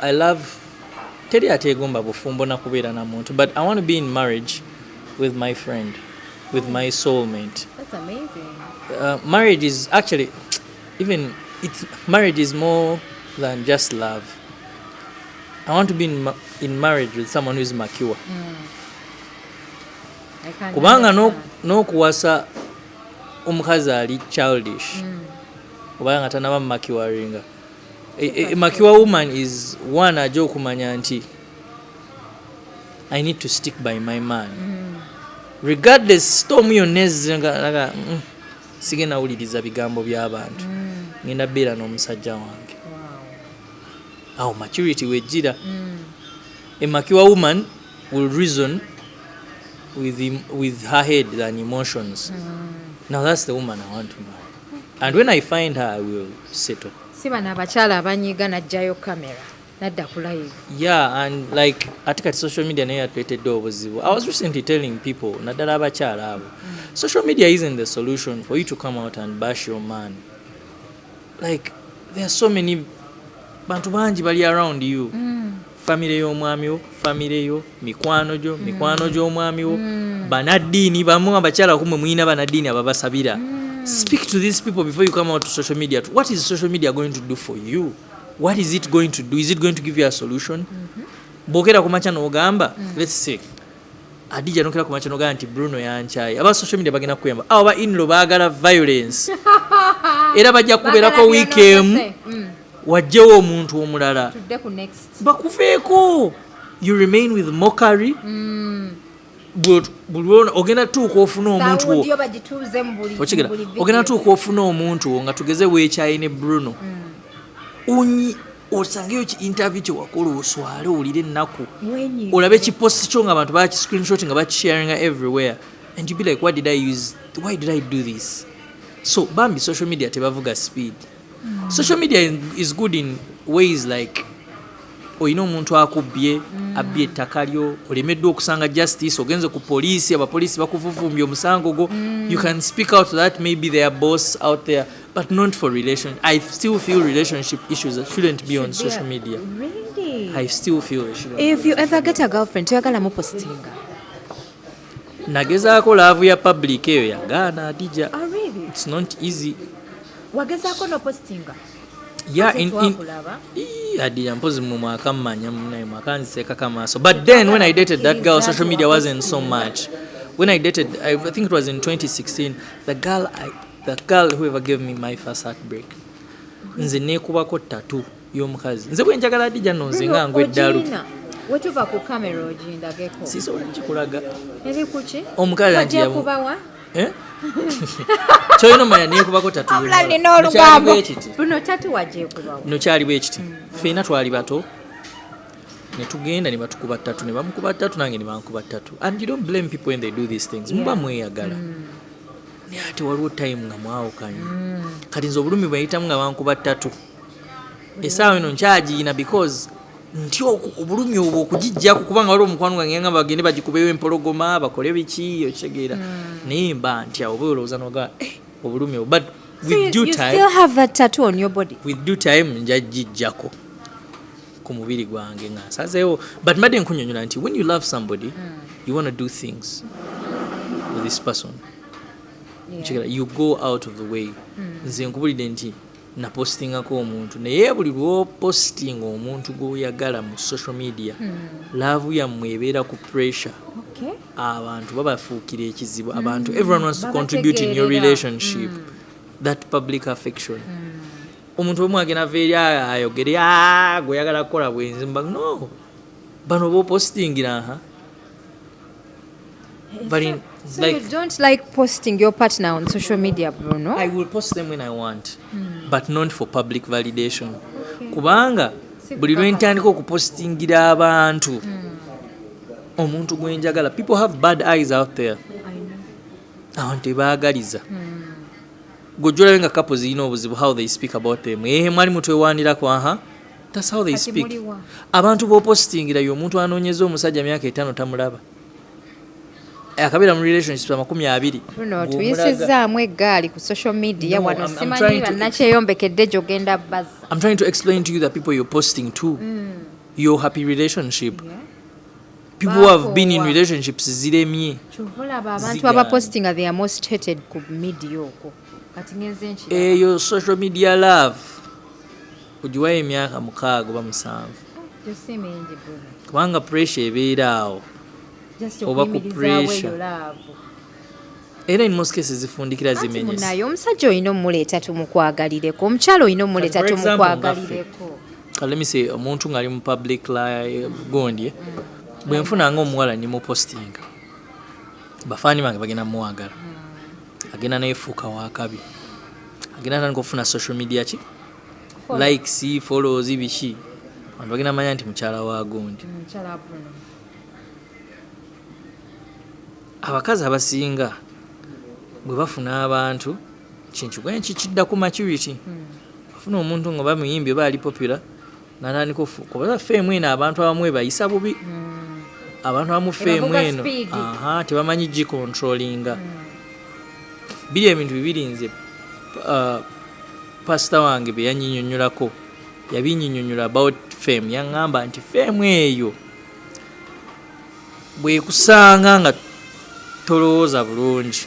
I love. Teri ateegomba bufumbo na kubeera na muntu, but I want to be in marriage with my friend, with my soulmate. That's amazing. Marriage is actually, even it's marriage is more than just love. I want to be in marriage with someone who is mature. I can Kubanga understand. n'okuwasa omukazi ali childish oba nga tanaba maturinga. A mature woman is one ajja okumanya nti I need to stick by my man regardless storm yonna ezze nga sigenda wuliriza bigambo by'abantu, ngenda beera n'omusajja wange. Awo maturity wejjira. A mature woman will reason with her head than emotions. Now that's the woman I want to marry, and when I find her, I will settle. Si bano abakyala abanyiga najjayo kamera nadda ku live. Yeah, and like ate kati social media nayo yatuleetedde obuzibu. I was recently telling people, naddala abakyala abo, social media isn't the solution for you to come out and bash your man. Like, there are so many bantu bangi bali around you, famire y'omwami wo, famire yo, mikwano gyo, mikwano gy'omwami wo, banaddiini bamu. Abakyala kumwe mulina banaddiini ababasabira. Speak to these people before you come out to social media. What is social media going to do for you? What is it going to do? Is it going to give you a solution? Bwokera ku makya n'ogamba, let's say Adija, nokera ku makya n'ogamba nti Bruno yankyaye, aba social media bagenda kukuyamba. Abo ba inlo baagala violence era bajja kubeerako Baagala wiiki emu byononese. wajjewo omuntu omulala. Tudde ku next. Bakuveeko, you remain with mockery. Buli ogenda tuuka ofuna omuntu wo. Sound yo bagituuze mu buli Okigera? mu buli video. Ogenda tuuka ofuna omuntu wo nga tugeze weekyayi ne Bruno. Unyi Osangeyo ki interview kyewakola, oswale, owulire ennaku, olabe kipost kyo nga abantu baki screenshot nga bakisharinga everywhere, and you be like, "Why did I use, why did I do this?" So bambi, social media tebavuga speed. Social media is good in ways like olina omuntu akubbye, abbye ettaka lyo, olemeddwa okusanga justice, ogenze ku poliisi, abapoliisi bakuvuvumbya omusango gwo, you can speak out to that, maybe their boss out there, but not for relation. I still feel relationship issues that shouldn't be on social media. Really? I still feel they shouldn't. If you ever get a girlfriend, toyagala mupostinga? Nagezaako love ya public, eyo yagaana, Adija. Oh, really? It's not easy. Wagezaako nopostinga? Yeah, in Ii, Adija, mpozi mwe mwakammanya, munaye mwakanziseekako amaaso. But then when I dated that girl, social media wasn't so much. When I dated, I think it was in 2016, the girl whoever gave me my first heartbreak, nze neekubako tattoo y'omukazi. Nze bwe njagala, Adija, nno nze nga ngwa eddalu. Wetuva ku kamera ogindageko. Sisobola kikulaga. Eri kuki? Omukazi anti Wajja. Eh? Kyolina omanya, neekubako tattoo Abula y'omuwala. nina olugambo. Kyali bwe kiti. Luno tattoo wajekubawa? No, kyali bwe kiti. Ffenna twali bato ne tugenda ne batukuba tattoo, ne bamukuba tattoo, nange ne bankuba tattoo. And you don't blame people when they do these things, muba mweyagala, naye ate waliwo time nga mwawukanye. Kati nze obulumi bwe yitamu nga bankuba tattoo, essaawa eno nkyagiina because nti obulumi obwo okugijjaku, kubanga waliwo omukwano gwange nga bagende bagikubeyo empologoma, bakole biki, okitegeera? Naye mba ntya oba olowooza noga, eh, obulumi obwo, but So with you, due you time still have that tattoo on your body? With due time nja gijjako ku mubiri gwange nga nsazeewo. But mbadde nkunyonyola nti when you love somebody, you want to do things with this person. Kigera, you go out of the way. Nze nkubulidde nti napostingako omuntu, naye buli lwopostinga omuntu gw'oyagala mu social media, love yammwe ebeera ku pressure. Abantu babafuukira ekizibu. Abantu, everyone wants to contribute in your Babategeerera. relationship. That public affection, omuntu omu agenda ava eri ayogere, "Ah, gweyagala kukola bwenzi." Mba no, bano bopostingira ha. But in, So like, you don't like posting your partner on social media, Bruno? I will post them when I want, but not for public validation, kubanga Si buli kukakasa. lwentandika okupostingira abantu omuntu gwenjagala, people have bad eyes out there. I know. Abantu tebaagaliza. Gojja olabe nga couple zirina obuzibu, how they speak about them. "Ehe, mwali mutwewanirako." Aha, that's how they Kati speak. muliwa? Abantu b'opostingira y'omuntu anoonyeza omusajja myaka 5 tamulaba, akabeera mu relationships 20. Bruno, Ng'omulaga- tuyisizaamu eggaali ku social media. No, Wano I'm simanyi trying to- bannakyeyombekedde gyogenda bazza. I'm trying to explain to you that people you're posting to your happy relationship, people who have been in Baakoowa. relationships ziremye. Kyova olaba abantu Zigaana. abapostinga, they are most hated ku media okwo. Kati ngenze nkiraba. Eyo social media love ogiwayo emyaka 6 oba 7. Gyo si mingi, Bruno. Kubanga pressure ebeera awo. Just Oba ku okuyimirizaawo pressure. eyo love. Era in most cases zifundikira Anti zimenyese. munaye omusajja olina omuleeta tumukwagalireko, omukyala olina omuleeta For example, tumukwagalireko. Let me say omuntu ng'ali mu public gondi, bwe nfuna nga omuwala nimupostinga, bafaani bange bagenda muwagala, agenda neefuuka wakabi, agenda tandika okufuna social media ki, likes, follows, biki, abantu bagenda manya nti mukyala wa gundi. Mukyala Bruno. Abakazi abasinga bwe bafuna abantu, kintu kikidda ku maturity, bafuna omuntu nga bamuyimbi oba ali popular, natandika kuba fame eno abantu abamu ebayisa bubi. Abantu abamu fame Ebavuga eno speed. Aha, tebamanyi gicontrollinga. Biri ebintu bibiri nze pasita wange bye yanyinyonnyolako, yabinyinyonnyola about fame. Yaŋŋamba nti fame eyo bwekusanga nga tolowooza bulungi,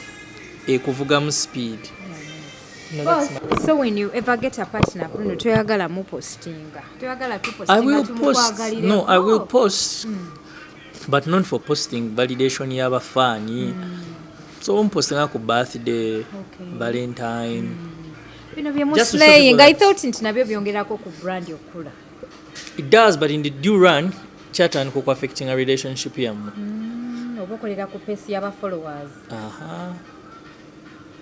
ekuvugamu speed. No, that's my- So when you ever get a partner, Bruno, toyagala mupostinga, toyagala I will post. tupostinga? No, I will post, but not for posting validation y'abafaani. So mpostinga ku birthday, Valentine. Bino Just to show people byemuslaying, I that- thought nti nabyo byongerako ku brand okula. It does, but in the due run, kyatandika okuaffecting a relationship yammwe. Oba okolera ku pace y'aba followers. Aha.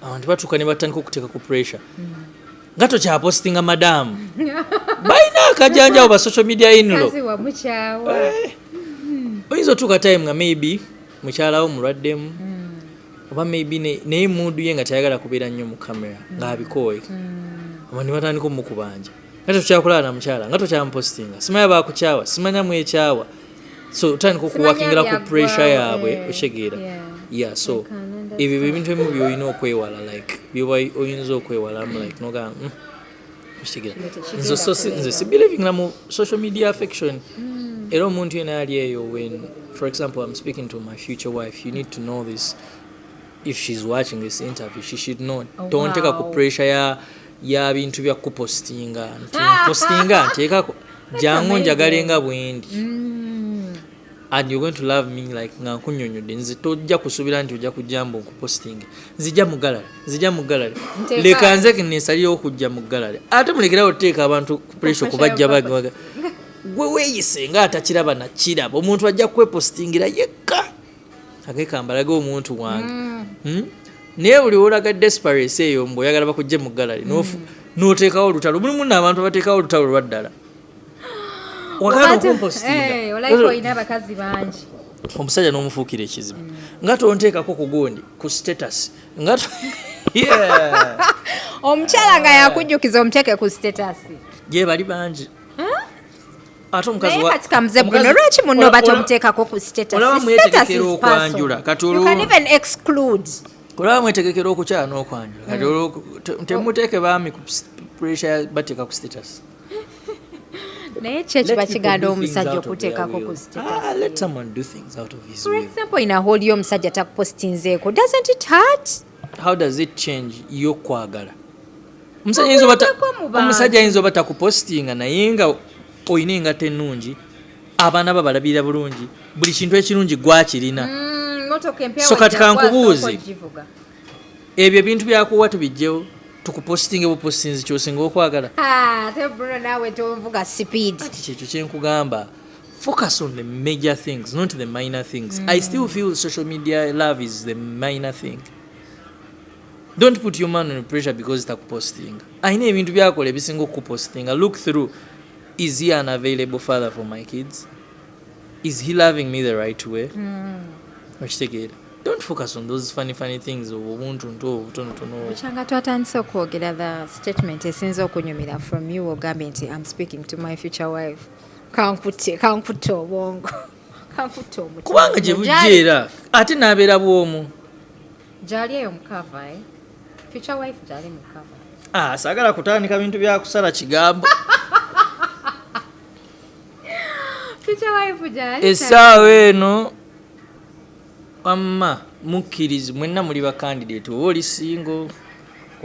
Abantu batuuka ne batandika okuteeka ku pressure. Nga tokyapostinga madamu, balina akajanjawo ba social media in-law. Kazi wamukyawa. Oyinza otuuka time nga maybe mukyalawo mulwaddemu, oba maybe naye mood ye nga tayagala kubeera nnyo mu camera, ng'abikooye. Oba ne batandika omukubanja nga tokyakulaba na mukyala, nga tokyamupostinga, simanya bakukyawa, simanya mwekyawa. So otandika okuwakingira ku pressure yaabwe. Okitegeera? Yeah, so I can understand. Ebyo ebintu ebimu byolina okwewala, like byoba oyinza okwewalamu, like nogaa, okitegeera? Kino tekigenda Nze so nze kubeera. si believing na mu social media affection. Era omuntu yena ali eyo, when, for example, I'm speaking to my future wife, you need to know this. If she's watching this interview, she should know. Oh, Tonteka ku pressure ya bintu bya kupostinga nti postinga, nteekako jangu njagale nga bwendi and you're going to love me, like nga nkunyonyodde. Nze tojja kusuubira nti ojja kujja mbu nkupostinge, nzija mu gallery, nzija mu gallery. Nteeka. Leka nze nesalirewo okujja mu gallery, ate mulekerawo oteeka abantu ku pressure kubajja. Pressure. Bagaga gwe weeyise nga atakiraba nakiraba. Omuntu ajja kwepostingira yekka, agekambalage omuntu wange. Naye buli wolaga desperate eyo mbu oyagala bakujje mu gallery, n'oteekawo olutalo, mulimu nno abantu abateekawo olutalo lwaddala wagaana okumpostinga. Olabika olina abakazi bangi. Omusajja n'omufuukira ekizibu nga tonteekako ku gundi, ku status nga Yeah. Omukyala nga yakujjukiza omuteeke ku status. Ye bali bangi ate omukazi Naye kati kamuze buno, lwaki muno batomuteekako ku status? Olaba Status mwetegekera is okwanjula, personal. kati You can even exclude. Olaba mwetegekera okukyala n'okwanjula, kati olwo temuteeke baami ku pressure bateeka ku status. Naye ki ekiba Let people kiganda do things omusajja out of their okuteekako will. ku status? Ah, let someone do things out of his For will. example, in a whole omusajja takupostinzeeko, doesn't it hurt? How does it change yokwagala omusajja? Ayinza oba Okulabako mu bantu. Omusajja ayinza oba takupostinga, naye nga olina engatto ennungi, abaana babalabirira bulungi, buli kintu ekirungi gwakirina. Motoka empya. So kati wajja kankubuuze. kwasooka ogivuga. Ebyo ebintu byakuwa tubijjewo, tukupostinge bupostinzi kyosinga okwagala. Ah, ate Bruno naawe tonvuga speed. Kati kyekyo kyenkugamba, focus on the major things, not the minor things. I still feel social media love is the minor thing. Don't put your man on pressure because takupostinga. Ayina ebintu byakola ebisinga okukupostinga. Look through: is he an available father for my kids? Is he loving me the right way? Okitegeera? Don't focus on those funny funny things, obuntu nto obutonotono. Bukyanga twatandise okwogera, the statement esinza okunyumira from you, ogambye nti "I'm speaking to my future wife", kankutte, kankutte obwongo, kankutte omutima. Kubanga gye bujja era ate n'abeera bw'omu. Gyali eyo mukava, eh? Future wife gyali mukava. Ah, saagala kutandika bintu byakusala kigambo. Future wife gyali. Essaawa eno wamma mukkirizi mwenna muli ba candidate. Oba oli single,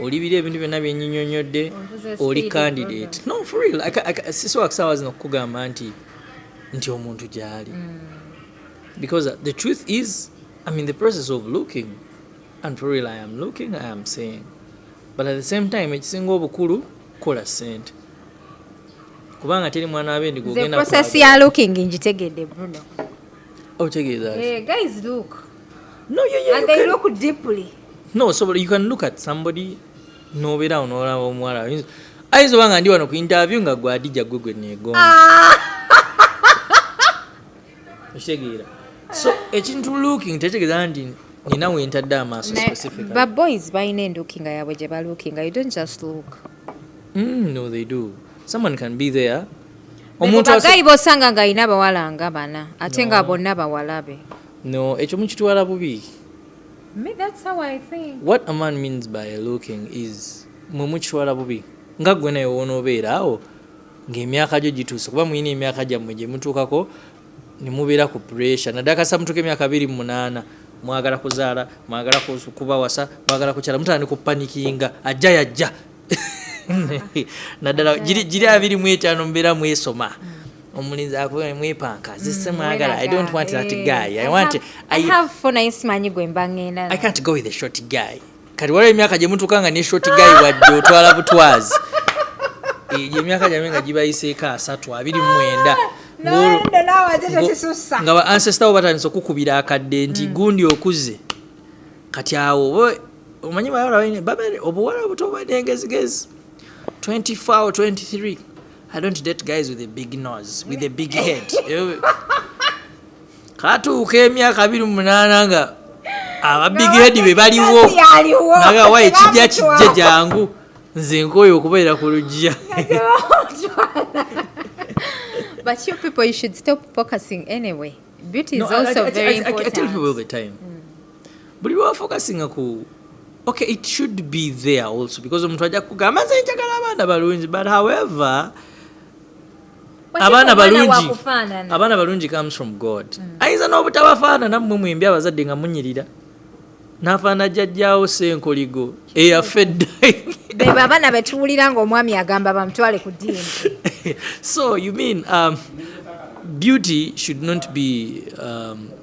oli biri ebintu byonna byenyinyonyodde, Onvuze oli speed, candidate. No, for real, sisobola kusaawa zino kukugamba nti omuntu gyali, because the truth is I'm in the process of looking, and for real, I am looking, I am saying, but at the same time ekisinga obukulu kola sente, kubanga teri mwana wabendi Nze gwogenda. process ya looking ngitegedde, Bruno. Otegeeza ki? Eh, guys look. No, yeah, And you they look deeply. No, so you can look at somebody nobeerawo n'olaba omuwala ayinza oba nga ndi wano ku interview nga gwe Adija gwe neegomba. Okitegeera? So ekintu looking tekitegeeza nti nina wentadde amaaso specifically. Ba boys balina endookinga yaabwe gye balookinga. You don't just look. No, they do. Someone can be there, omuntu ba guy bosanga nga alina abawala nga bana, ate nga bonna bawala be. No, ekyo mukitwala bubi. Me, that's how I think. What a man means by looking is mwe mukitwala bubi. Nga gwe naye wonoobeera awo ng'emyaka gyo gituuse, kuba mulina emyaka gyammwe gye mutuukako ne mubeera ku pressure, naddala kasa mutuuka emyaka 28, mwagala kuzaala, mwagala kubawasa, mwagala kukyala, mutandika okupanikinga ajja yajja, naddala giri 25 mubeera mwesoma, omulinzi akuba mwepanka zise mwagala. I don't want that guy, I want I have four, naye simanyi gwe mba ŋŋenda. I can't go with a short guy. Kati waliwo emyaka gye mutuuka nga ne short guy wadde otwala butwazi. Egyo emyaka gyammwe nga gibayiseeko 30, 29. Nolendo naawe ate tokisussa. Nga ba ancestor bo batandise okukubira akadde nti gundi okuze. Kati awo oba omanyi bawala obuwala obuto buba n'engezigezi. 24 or 23, "I don't date guys with a big nose, with a big head." Katuuka emyaka 28 nga aba big head be baliwo. Yaliwo. Naga wa ekijja kijja jangu, nze nkooye okubeera ku lujja. But you people, you should stop focusing anyway. Beauty is No, also very I tell important. people all the time, buli lwafocusinga ku, okay, it should be there also, because omuntu ajja kugamba, "Nze njagala abaana balungi," but however, But abaana omwana balungi, wakufaanana. Abaana balungi comes from God. Ayinza n'obutabafaanana, mmwe mwembi abazadde nga munyirira, n'afaana jjajjaawo senkoligo eyafa edda. Bebo abaana betuwulira ng'omwami agamba bamutwale ku DNA. So you mean beauty should not be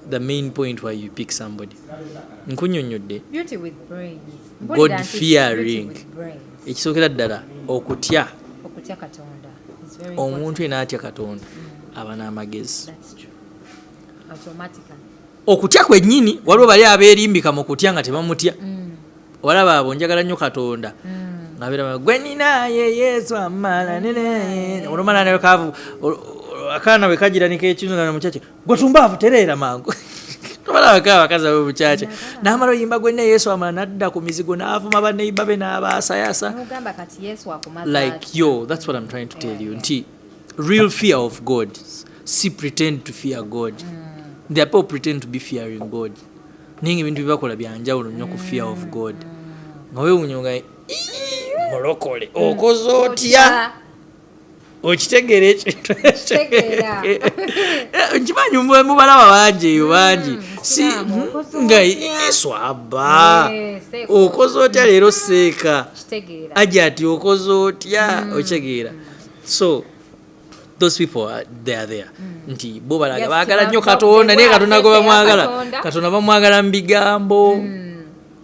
the main point why you pick somebody. Nkunyonnyodde. Beauty with brains. God Mpulira nti fearing. beauty with brains. Ekisookera ddala, okutya. Okutya Katonda is very Omuntu important. yenna atya Katonda aba n'amagezi. That's true. Automatically. Okutya kwennyini. Waliwo bali abeerimbika mu kutya nga tebamutya. Olaba abo, "Njagala nnyo Katonda," ngabeera, "Gwe nina ye Yesu amala nene." Olumala nayo kavu akaana bwe kagira nikekintu nga mukyakye, "Gwe tumbaavu, tereera mangu." Tobalabako abakazi ab'obukyakye n'amala oyimba, "Gwe nina Yesu amala," n'adda ku mizigo n'avuma baneiba be n'abaasayasa. N'ogamba kati Yesu akumaza. Like, yo, that's what I'm trying to tell you, nti real fear of God, si pretend to fear God. There are people pretend to be fearing God, naye nga ebintu byebakola byanjawulo nnyo ku fear of God, nga weewunya nga, "Ii, mulokole, okoze otya?" Okitegeera ekintu? Kitegeera. Nkimanyi mubalaba bangi eyo, bangi si Musiraamu, okoze nga otya? Yesu abba. Eh, seeka. Okoze otya leero, seeka? Kitegeera. Ajja ati, "Okoze otya?" Okitegeera? So those people are, they are there nti bo balaga Yes, baagala nnyo Katonda, naye Katonda gwe bamwagala, Katonda. Katonda bamwagala mu bigambo,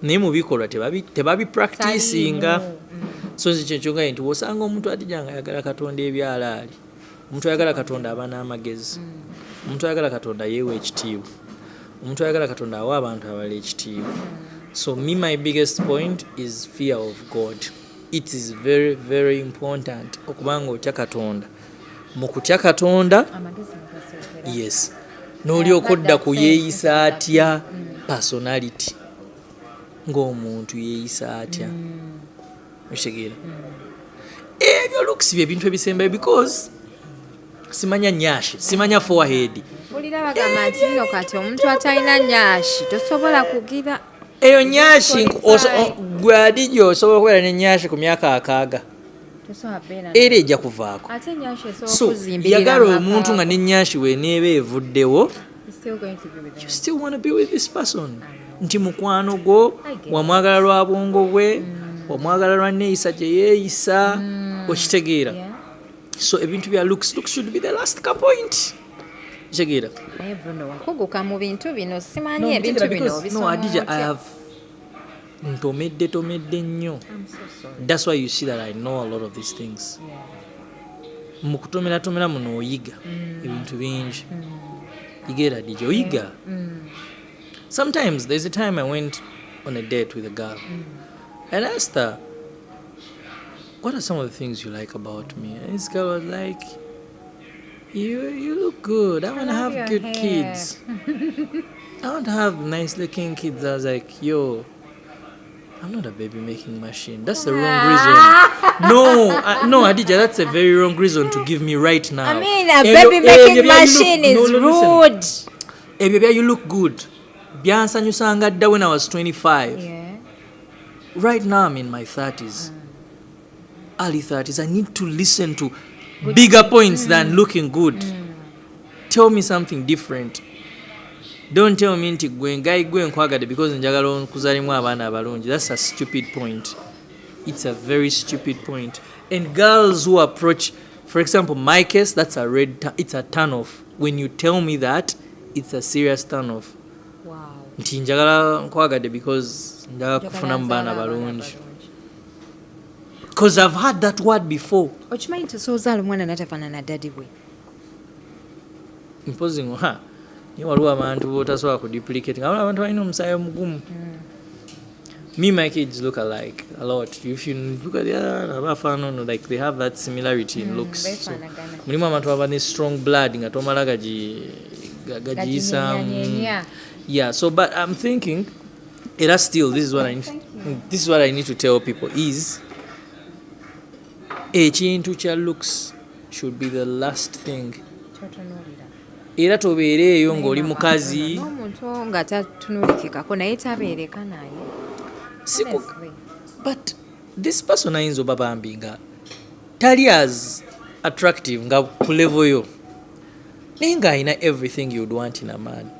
naye mu bikolwa tebabipracticinga. Taliimu. So nze kyo nti wosanga omuntu atija nga ayagala Katonda ebyalaali, omuntu ayagala Katonda aba n'amagezi, omuntu ayagala Katonda yeewa ekitiibwa, omuntu ayagala Katonda awa abantu abalala ekitiibwa. So me, my biggest point is fear of God. It is very, very important okubanga otya Katonda. Mu kutya Katonda, Amagezi mugasookera. yes, n'olyoka odda ku yeeyisa atya, personality, ng'omuntu yeeyisa atya. Okitegeera? Ebyo looks bye bintu ebisembayo, because simanya nyashi, simanya forehead. Mpulira bagamba nti nno kati omuntu atalina nyashi tosobola kugira. Eyo nyashi, Qualify. gwe Adija, osobola okubeera ne nyashi ku myaka 60, Tosobola beera era ejja kuvaako. Ate nyashi esobola So okuzimbirira yagala amaka omuntu nga ago. nenyashi weneeba evuddewo, You're still going to be with you them. still want to be with this person, nti mukwano gwo, I get. wamwagala lwa bwongo bwe, wamwagala lwa neeyisa gye yeeyisa. Okitegeera? Yeah. So ebintu bya looks should be the last ka point. Okitegeera? Naye Bruno, wakuguka mu bintu bino, simanyi ebintu bino No, obisoma Adija, I otya? have ntomedde, tomedde nnyo. I'm so sorry. That's why you see that I know a lot of these things. Mu kutomeratomera muno oyiga ebintu bingi. Yiga, Adija, oyiga. Sometimes there's a time I went on a date with a girl and I asked her, "What are some of the things you like about me?" And this girl was like, You look good. I want to love have your good hair." kids. I want to have nice looking kids." I was like, "Yo, I'm not a baby making machine. That's the wrong reason." No, Adija, that's a very wrong reason to give me right now. I mean, a baby making Ebyo bya you look- machine no, is no, listen. rude. Ebyo bya "you look good" byansanyusanga dda when I was 25. Right now I'm in my 30s, early 30s. I need to listen to bigger points than looking good. Tell me something different. Don't tell me nti, "Gwe ngayi, gwe nkwagadde because njagala okuzalimu abaana abalungi." That's a stupid point. It's a very stupid point. And girls who approach, for example, my case, that's a red it's a turn off when you tell me that. It's a serious turn off, nti, "Njagala, nkwagadde because njagala kufunamu baana balungi," because I've had that word before. Okimanyi nti osoozaala omwana natafaanana daddy we? Mpozi ngo ha, naye waliwo abantu botasobola kuduplicate, nga waliwo abantu balina omusaayi omugumu. Me, my kids look alike a lot. If you look at the other abafaanana, like they have that similarity in looks. So, Beefaanagana. mulimu abantu aba ne strong blood nga tomala gagiyisaamu. Gaginyenyanyenya. Yeah, so but I'm thinking era still this is what I need to tell people is ekintu kya looks should be the last thing. Kyotunuulira. Era tobeereeyo ng'oli mukazi. N'omuntu nga tatunuulikikako naye tabeereka naye. Honestly. But this person ayinza oba bambi nga tali as attractive nga ku level yo, naye ng'alina everything you'd want in a man.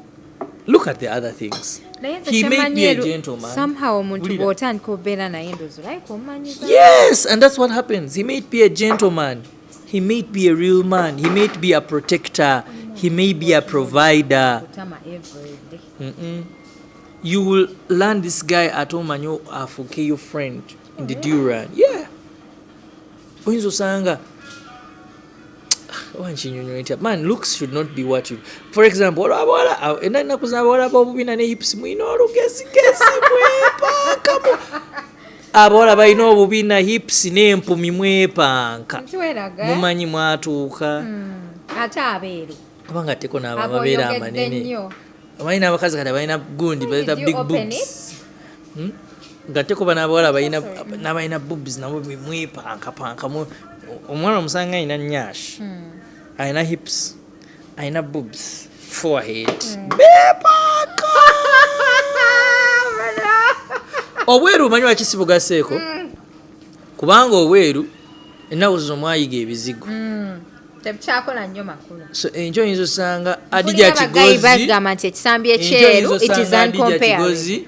Look at the other things. Naye nze He may kyemanyi be a gentleman. Somehow omuntu Wulira. bw'otandika obeera naye ndowooza like omumanyiza. Yes, and that's what happens. He may be a gentleman. He may be a real man. He may be a protector. He may be a provider. Kutama every day. You will learn this guy at omanyi afuuke your friend in the due run. Yeah. Oyinza osanga oba nkinyonyola ntya, man, looks should not be what you, for example, waliwo abawala ennaku z'abawala b'obubina ne hips, mulina olugezigezi mwepankamu. Abawala balina obubina, hips n'empumi, mwepanka. Ntiweraga. Mumanyi mwatuuka. Ate abeeru. Kubanga teko n'abo amabeere Aboyogedde amanene. nnyo. Omanyi n'abakazi kati balina gundi Did bayita you big open? boobs. Nga teko bano abawala balina n'abalina boobs nabo mwepankapanka. Omwana omusanga alina nyash, alina hips, alina boobs, forehead, bepanka obweru. Omanyi lwaki sibugaseeko? Kubanga obweru ennaku zino mwayiga ebizigo. Tebukyakola nnyo makulu. So enkyo oyinza osanga Adija Mpulira abagayi Kigozi bagamba nti ekisambi enkyo ekyeru, oyinza it is osanga Adija uncomparable. Kigozi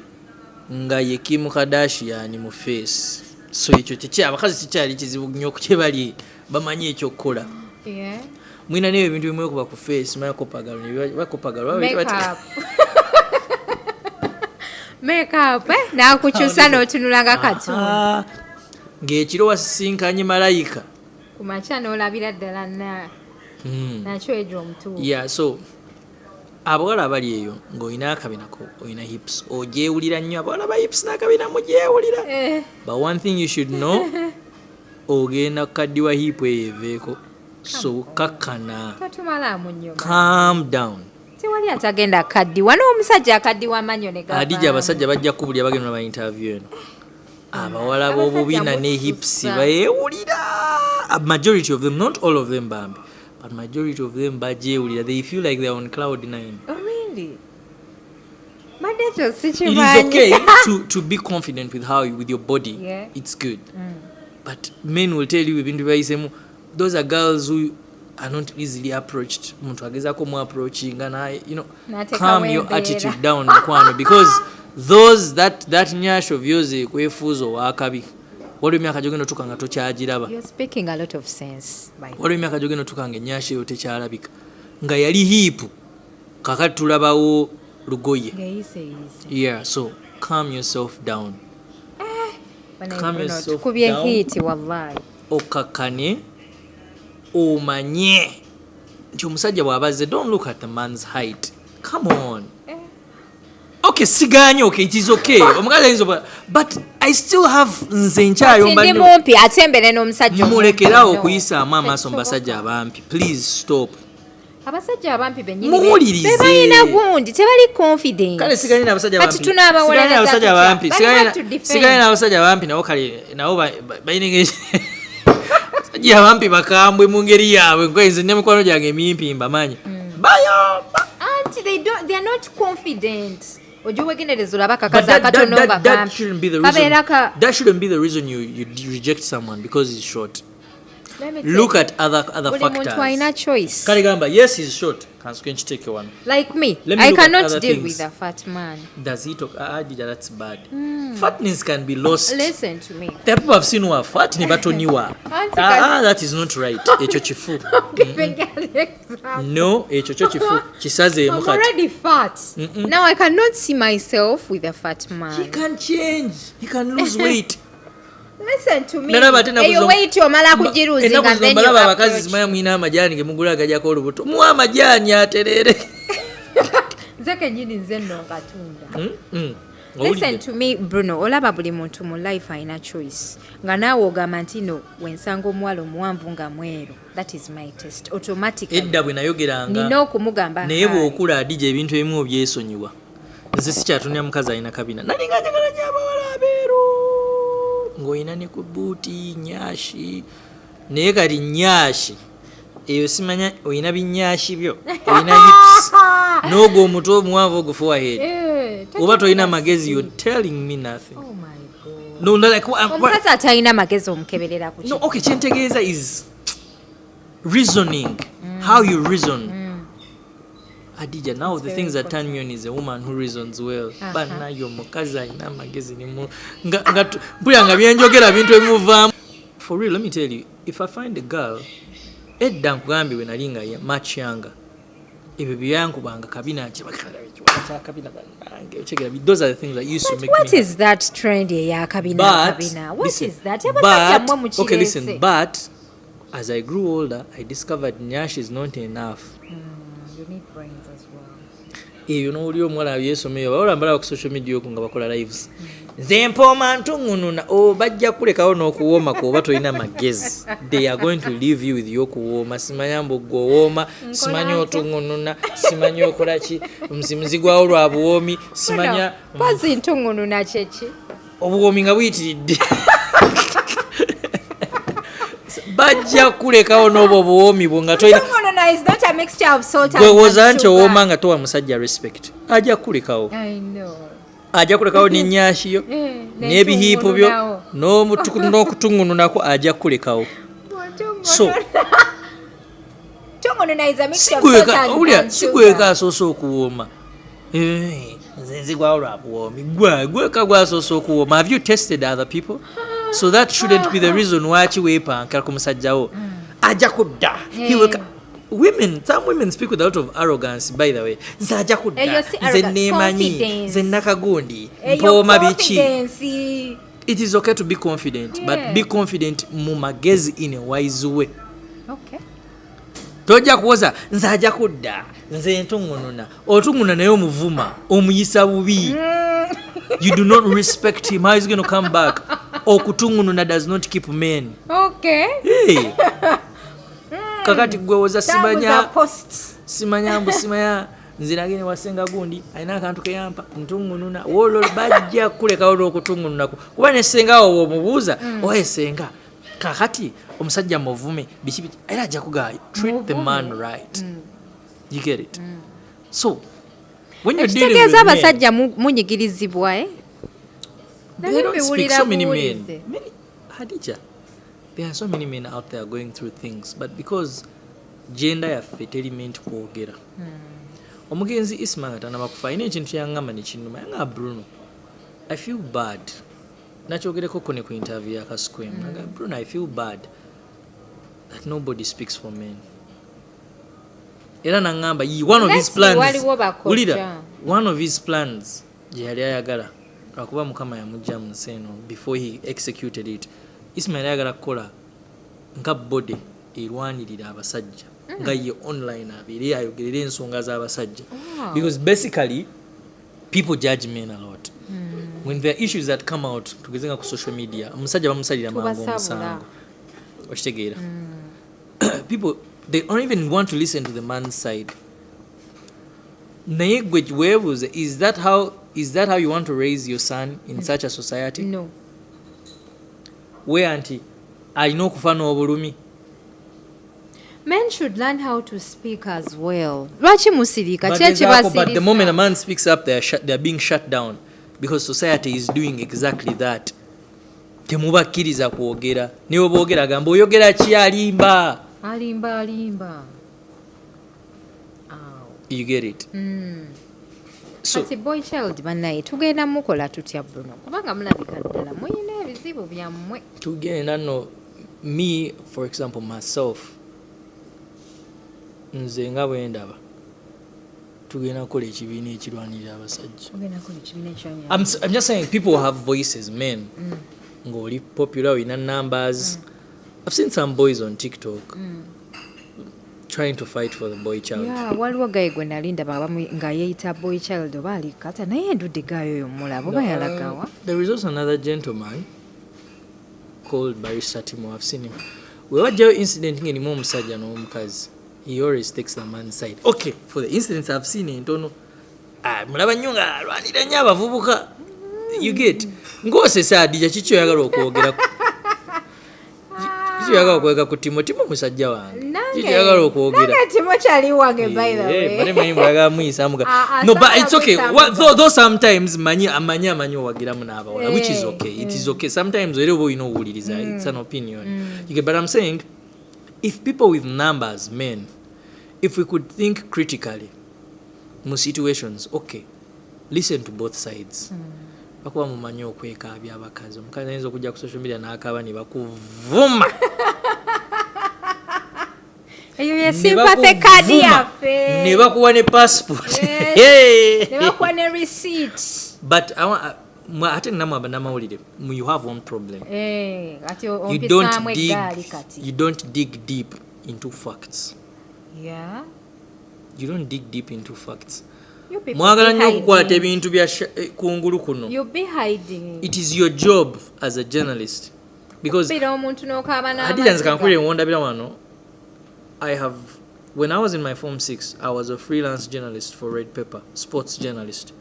nga ye Kim Kardashian mu face. So ekyo kiki, abakazi kikyali kizibu nnyo kyebali bamanyi ekyokukola. Mwina n'ebyo ebintu bimwekuba ku face, bakopagalo bakopagalo. Makeup. Makeup, eh? N'akukyusa n'otunula nga katundu. Ng'ekiro wasisinkanye malayika. Ku makya n'olabira ddala na nakyo egyo omutuufu. Yeah, so abawala abali eyo ng'olina akabinako, olina hips, ogyewulira nnyo. Abawala ba hips n'akabina mugyewulira. But one thing you should know, ogenda kukaddiwa hip eyo eveeko, so kakkana. Totumalaamu nnyo. Calm down. Tewali atagenda akaddiwa, n'omusajja akaddiwa amannyo ne gavaamu. Adija, abasajja bajja kubulya bagenda ba interview eno. Abawala Abasajja b'obubina ne hips mususa. beewulira. A majority of them, not all of them bambi, but majority of them bagyewulira. They feel like they're on cloud nine. Oh, really? Mbadde ekyo It is sikimanyi. okay to be confident with how you, with your body. It's good, but men will tell you ebintu byayisemu. Those are girls who are not easily approached. Omuntu agezaako mu approachinga naye, N'ateekawo calm your embeera. attitude down, mukwano, because those that nyash of yours ekwefuuza owakabi, waliwo emyaka gyogenda otuuka nga tokyagiraba. You're speaking a lot of sense, by the way. Waliwo emyaka gyogenda otuuka nga enyash eyo tekyalabika, nga yali hip, kakati tulabawo lugoye. Ng'eyise yise. Yeah, so calm yourself down. Bana Calm Bruno, yourself tukubye down. hit wallahi. Okakkane, omanye nti omusajja bw'abazze, don't look at the man's height. Come on. Okay, siganye, okay, it is okay, omukazi ayinza but I still have, nze nkyayomba Ndi nnyo. mumpi ate mbere n'omusajja omumpi. Mulekerawo No. okuyisaamu amaaso mu Tekisoboka. basajja abampi. Please stop. Abasajja abampi bennyini Muwulirize. be balina gundi, tebali confident. Kale siganye n'abasajja Kati abampi. tunaabawolereza Siganye n'abasajja tutya? abampi. But Siganye we have to defend. Siganye n'abasajja abampi nabo, kale nabo balina engeri. Abasajja abampi bakambwe mu ngeri yaabwe. Nkoye nze nemikwano gyange emimpi mbamanyi bayomba. Anti they are not confident. Ojja wegendereza olaba But akakazi akatono nga that kampi. shouldn't be the reason. Kabeera ka That shouldn't be the reason you reject someone because he's short. Let me tell Look you, at other buli factors. muntu alina choice. Kale gamba, yes, he's short. Kansuke nkiteeke wano. Like me, Let me I look at cannot other deal things. with a fat man. Does he talk? Ah, Adija, that's bad. Fatness can be lost. Listen to me. There are people I've seen who are fat ne batoniwa. Auntie. Ah, ah, that is not right. Ekyo kifu. Giving an example. No, ekyo kyo kifu. Kisazeemu I'm kati. already fat. Now I cannot see myself with a fat man. He can change. He can lose weight. Listen to me. Nalaba ate ennaku Eyo weight omala kugiruzinga, ennaku zino then you mbalaba abakazi approach. zimanya mulina amajaani ge mugula agajjako olubuto. Muwe amajaani atereere. Nze kennyini nze nno ngatunda. Listen to me, Bruno. Olaba buli muntu mu life alina choice, nga naawe ogamba nti no wensanga omuwala omuwanvu nga mweru, that is my test automatically. Edda bwe nayogeranga. Nina okumugamba Naye hi. Bw'okula, Adija, ebintu ebimu obyesonyiwa. Nze sikyatunira mukazi alina kabina. Nalinga njagala nyo abawala abeeru ng'olina ne ku buuti nyashi, naye kati nyashi eyo simanya olina binyashi byo, olina hips n'ogwo omutwe omuwanvu ogwo forehead, Eh, oba tolina magezi, you're telling me nothing. Oh my God. No, like, Omukazi atalina magezi omukeberera ku ki? No, okay, kyentegeeza is reasoning, how you reason. Adija, now the things that turn me on is a woman who reasons well. Banaye omukazi alina amagezi mpulira nga byenjogera bintu ebimuvaamu. For real, let me tell you, if I find a girl, edda nkugambye bwe nali nga much younger, ebyo byeyankubanga kabina kyakabina bannange, okyegera, those are the things that used to make What me is that trend eyakabina? But Kabina, what listen, is that? Abasajja mmwe but okay, listen, mukireese. But as I grew older, I discovered nyash is not enough. You need brains as well. Ebyo nowuli omuwala byesomeyo bawala mbalaba ku social media okwo nga bakola lives, nze mpooma ntuŋŋununa o bajja kulekawo n'okuwoomako oba tolina magezi. They are going to leave you with yokuwooma, simanya mbu gwe owooma, simanyi otuŋŋununa, simanyi okola ki, muzigwawo lwa buwoomi, simanya. Pozi ntuŋŋununa kyeki? Obuwoomi nga buyitiridde, bajja kulekawo n'obwo obuwoomi bwo nga tolina. Ntuŋŋununa is not a mixture of salt and Gwe woza nti sugar. owooma nga towa musajja respect, ajja kulekawo. I know. Ajja kulekawo n'ennyashi yo Eh, n'ebihiipo byo n'entuŋŋununawo. n'okutuŋŋununako, ajja kulekawo. So Ntuŋŋununa is a mixture of salt owulira, and si sugar. gweka asoose okuwooma. Eh, nze nzigwawo lwa buwoomi, gwe gweka gwasoose okuwooma. Have you tested other people? So that shouldn't be the reason waki weepanka ku musajjawo. Ajja kudda. He will women, some women speak with a lot of arrogance, by the way. Nze ajja kudda, Eyo si nze arrogance, neemanyi, confidence. nze nakagundi, Eyo mpooma biki. confidence. It is okay to be confident, but be confident mu magezi, in a wise way. Okay. Tojja kuwoza nze ajja kudda, nze ntuŋŋununa, otuŋŋuna naye omuvuma, omuyisa bubi. You do not respect him. How is he going to come back? Okutuŋŋununa does not keep men. Hey. Kakati gwewoza simanya Tambuza post. Simanya mbu simanya nze nagende wasenga gundi alina akantu keyampa ntuŋŋununa wolo, bajja kulekawo n'okutuŋŋununako kuba nesenga wo omubuuza, oye senga, kakati omusajja muvume biki biki, era ajja kugaa treat the man right. You get it? So when you're dealing with Ekitegeeza men, abasajja munyigirizibwa, eh? they Nali don't speak. mbiwulira So many men, buwulize. many, Hadija, there are so many men out there going through things, but because gender yaffe teri meant kwogera. Omugenzi Isma nga tanaba kufa alina ekintu kyaŋŋamba nekinnuma. Yangamba, "Bruno, I feel bad." Nakyogerekoko ne ku interview ya Kasquem. Nagamba, "Bruno, I feel bad that nobody speaks for men." Era naŋŋamba one of his Let's see, plans, waliwo bakojja. wulira, one of his plans gye yali ayagala, lwakuba Mukama yamugja mu nsi eno before he executed it, Ismail ayagala kukola nga body erwanirira abasajja, nga ye online abeere ayogerere ensonga z'abasajja, because basically people judge men a lot. When there are issues that come out, tugeze nga ku social media, omusajja bamusalira mangu Tubasabula. omusango, okitegeera? People, they don't even want to listen to the man's side. Naye gwe weebuuze, is that how you want to raise your son in such a society No. where nti alina okufa n'obulumi? Men should learn how to speak as well. Lwaki musirika? Ki Bagezaako, but the moment a ekibasirisa? Man speaks up, they are being shut down because society is doing exactly that. Temubakkiriza kwogera, niwe boogera agamba oyogera ki, alimba. Alimba, alimba. Awo. You get it? So Kati boy child bannaye tugenda mukola tutya, Bruno? Kubanga mulabika ddala muyina ebizibu byammwe. Tugenda no, me, for example, myself, nze nga bwe ndaba, tugenda kukola ekibiina ekirwanirira abasajja. Ogenda kola ekibiina ekyanya? I'm just saying people have voices, men. Ng'oli popular, olina numbers. I've seen some boys on TikTok. Trying to fight for the boy child. Yeah, waliwo guy gwe nali ndaba nga yeeyita boy child oba ali kata, naye ndudde guy oyo mulaba oba yalagawa. There is also another gentleman called Barrister Timo. I've seen him. We wajjayo incident ng'erimu omusajja n'omukazi. He always takes the man's side. Okay, for the incidents I've seen entono, ah, mulaba nnyo nga alwanira nnyo abavubuka. You get ng'osesa Adija, kiki oyagala okwogera? Kiki oyagala okwogera ku Timo? Timo musajja wange. Kiki oyagala okwogera? Nange Timo kyali wange, by the way. Bale manyi bwagala muyisaamu. Ah, ah, No, but it's okay. saagala What, muyisaamu. though sometimes manyi amanyi amanyi owagiramu n'abawala, which is okay. It is okay. Sometimes era oba olina owuliriza. It's an opinion. You get, but I'm saying, if people with numbers, men, if we could think critically mu situations, okay, listen to both sides. Bakuba mumanyi okwekaabya abakazi. Omukazi ayinza okujja ku social media n'akaaba ne bakuvuma. Eyo ye Ne sympathy card bakuvuma. yaffe. Ne bakuwa ne passport. Yes. Ne bakuwa ne receipt. But I want, ate namwe abannamawulire, you have one problem. Eh, kati You don't ompisaamu dig, eggaali kati. you don't dig deep into facts. You don't dig deep into facts. You people Mwagala be nnyo okukwata hiding. ebintu bya kungulu kuno. You be hiding. It is your job as a journalist because Bira omuntu n'okaaba Hadija, nze n'amaziga. kankulire wondabira wano. I have, when I was in my form 6, I was a freelance journalist for Red Pepper, sports journalist.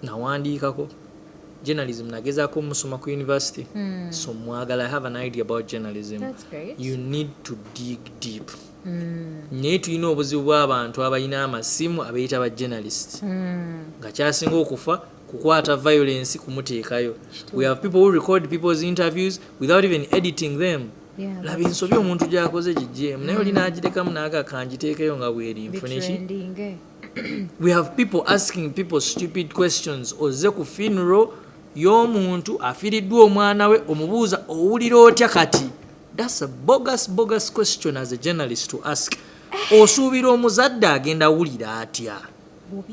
Nawandiikako journalism, nagezaako musoma ku university. So mwagala, I have an idea about journalism. That's great. You need to dig deep. Naye tulina obuzibu bw'abantu abalina amasimu abeeyita ba journalist, nga kyasinga okufa kukwata violence kumuteekayo. We have people who record people's interviews without even editing them. Laba ensobi omuntu gy'akoze gigyeemu, naye oli n'agirekamu n'aga kangiteekeyo nga bweri nfune ki. Bitrending. We have people asking people stupid questions. Ozze ku funeral y'omuntu afiiriddwa omwana we, omubuuza, "Owulira otya kati?" That's a bogus, bogus question as a journalist to ask. Osuubira omuzadde agenda wulira atya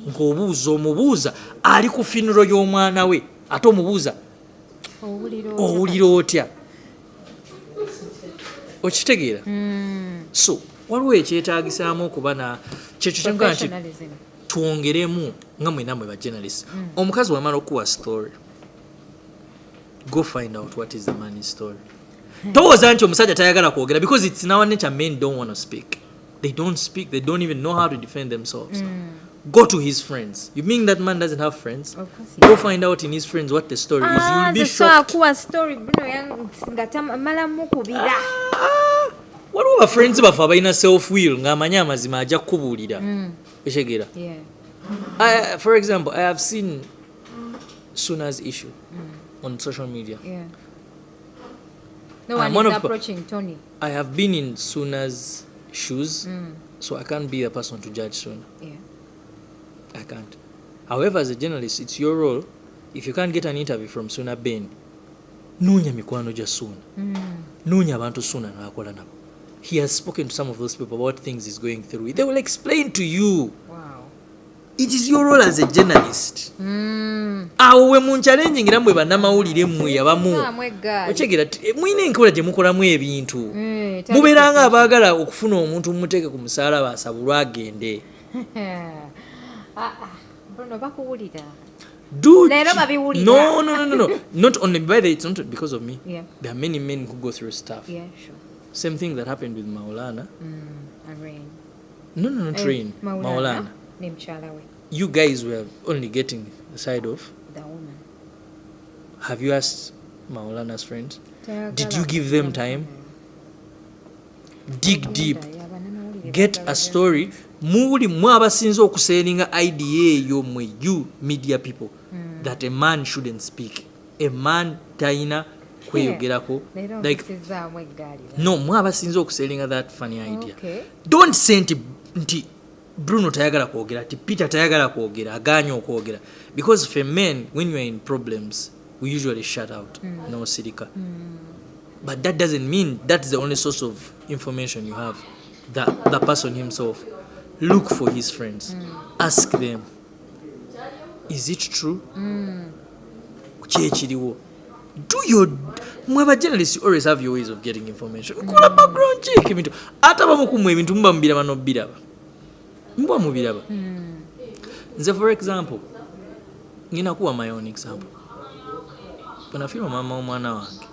ng'obuuza omubuuza ali ku funeral y'omwana we, ate omubuuza, Owulira otya? "Owulira otya?" Okitegeera? So waliwo ekyetaagisaamu okuba na kyekyo kyenkugaa nti Professionalism. Twongeremu nga mwena mwe ba journalist. Omukazi wamala okuwa story, go find out what is the man's story. Towooza nti omusajja tayagala kwogera, because it's in our nature. Men don't want to speak. They don't speak. They don't even know how to defend themselves. Go to his friends. You mean that man doesn't have friends? Of course he Go find out in his friends what the story is. Ah, You'll be nze so shocked. akuwa story Bruno nga tamala mukubira. Ah, waliwo bafriends baffe abalina self will ng'amanyi amazima ajja kukubuulira. Okitegeera? Yeah. For example, I have seen Suna's issue on social media. Yeah. No I'm one one is of approaching Tony. I have been in Suna's shoes, so I can't be the person to judge Suna. I can't. However, as a journalist, it's your role. If you can't get an interview from Suna Ben, noonya mikwano gya Suna. Noonya abantu Suna n'akola nabo. He has spoken to some of those people about things he's going through. They will explain to you. It is your role as a journalist. Awo we munchallengingira mmwe bannamawulire mmwe abamu. Ssaamu eggaali. Okyegera mulina enkola gye mukolamu ebintu. Eh, tali Mubeera nga abaagala okufuna omuntu mumuteeke ku musaalaba asabulwe agende. Ah, ah, Bruno bakuwulira. Do Leero babiwulira. No. Not only by the, it's not because of me. There are many men who go through stuff. Yeah, sure. Same thing that happened with Maulana. And Rain. No, not Eh, Rain. Maulana. Maulana. Ne mukyala we. You guys were only getting the side of The woman. Have you asked Maulana's friends? Tayagala. Did you give them time? Dig deep. Yeah, bannamawulire Get baagala a story. Muli mwe abasinze okusellinga idea eyo, mwe you media people, that a man shouldn't speak. A man talina kweyogerako. Leero Like ompisizaamu eggaali. No, mwe abasinze okusellinga that funny idea. Don't say nti Bruno tayagala kwogera, ti Peter tayagala kwogera, aganye okwogera, because for men, when you are in problems, we usually shut out, nosirika. But that doesn't mean that's the only source of information you have. The person himself, look for his friends. Ask them, is it true? Ki ekiriwo? Do your, mwe aba journalists, you always have your ways of getting information. Kola background check. Ebintu ate abamu ku mmwe ebintu muba mubiraba n'obiraba, muba mubiraba. Nze, for example, ngenda kuwa my own example. Bwe nafiirwa maama w'omwana wange,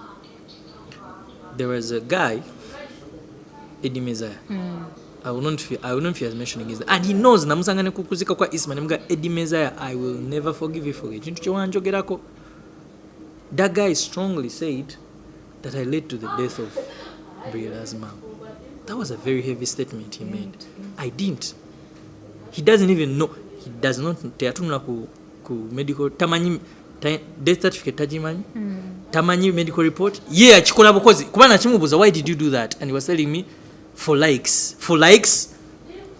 there was a guy, Eddie Mezaya. I will not fear mentioning his, and he knows. Namusanga ne kukuzika kwa Isma, nemuga, "Eddie Mezaya, I will never forgive you for ekintu kyewanjogerako." That guy strongly said that I led to the death of Briela's mom. That was a very heavy statement he made. I didn't. He doesn't even know, he does not, teyatunula ku medical, tamanyi death certificate, tagimanyi, tamanyi medical report. Ye akikola bukozi kuba nakimubuuza, "Why did you do that?" And he was telling me, "For likes, for likes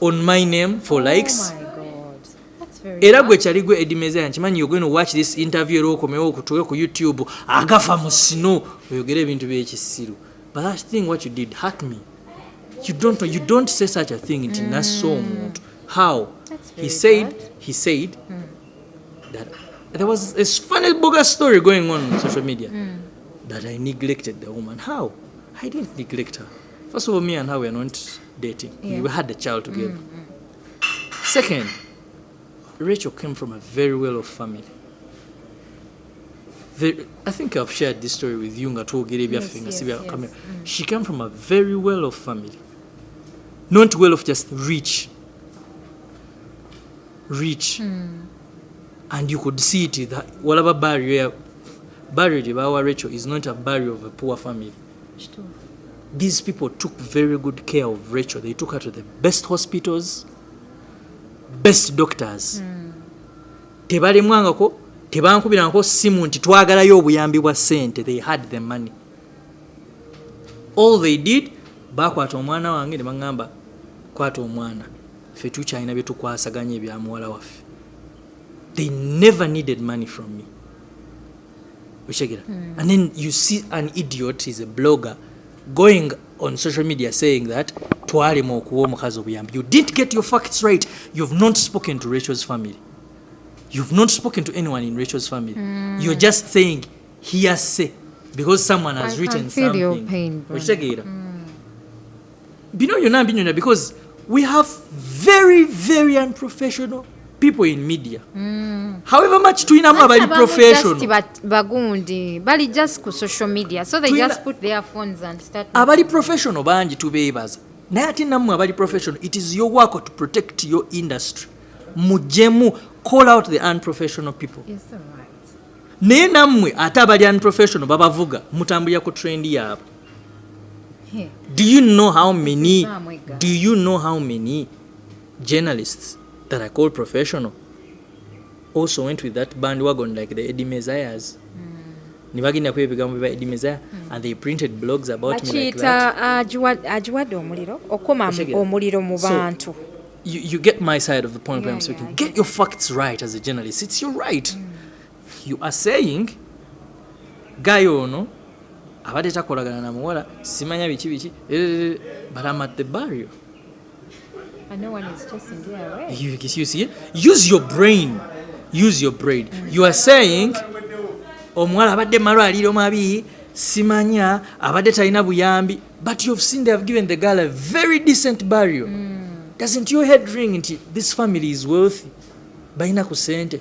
on my name, for likes." Oh my God. That's very Era gwe kyali gwe Eddie Mezaya, nkimanyi you're going to watch this interview era okomewo okutuke ku YouTube agafa mu sino oyogere ebintu byekisiru. But that thing, what you did, hurt me. You don't say such a thing nti nassa omuntu. How? That's He very said bad. He said that there was a funny bogus story going on social media that I neglected the woman. How? I didn't neglect her. First of all, me and her were not dating. We had a child together. Second, Rachel came from a very well-off family. I think I've shared this story with you nga twogera ebyaffe nga si bya camera. She came from a very well-off family. Not well-off, just rich. Rich. And you could see it that whatever burial gye bawa Rachel is not a burial of a poor family. These people took very good care of Rachel. They took her to the best hospitals, best doctors. Tebalemwangako, tebankubirangako simu nti twagalayo obuyambi bwa ssente. They had the money. All they did, bakwata omwana wange ne baŋŋamba, "Kwata omwana, ffe tukyalina bye tukwasaganya ebya muwala waffe." They never needed money from me. Okitegera? And then you see an idiot is a blogger going on social media saying that twalema okuwa omukazi obuyambi. You didn't get your facts right. You've not spoken to Rachel's family. You've not spoken to anyone in Rachel's family. You're just saying hearsay because someone has I written can feel something. Your pain, bro. Okitegeera? Bino byonna mbinyonya because we have very, very unprofessional people in media. However much tulinamu abali Abamu professional, just bagundi bali just ku social media, so they just put their phones and start. Abali professional bangi, tubeebaza, naye ate nammwe abali professional, it is your work to protect your industry. Mujjemu call out the unprofessional people. It's all right. Naye nammwe ate abali unprofessional babavuga, mutambulira ku trend yaabwe. Here. Do you know how many Zamwega. Do you know how many journalists that I call professional also went with that bandwagon, like the Eddie Mezayas, ne bagenda ku ebigambo bya Eddie Mezaya and they printed blogs about me like that? Bakiyita agiwadde omuliro, okuma Okitegera? omuliro mu bantu. You get my side of the point where I'm speaking. Yeah, I Get your facts right as a journalist. It's your right. You are saying, guy ono abadde takolagana na muwala, simanya biki biki, but I'm at the burial. And no one is chasing you away. You see it? Use your brain. Use your brain. You are saying omuwala abadde malwaliro mabi, simanya abadde talina buyambi, but you've seen they have given the girl a very decent burial. Doesn't your head ring nti this family is wealthy, balina ku sente?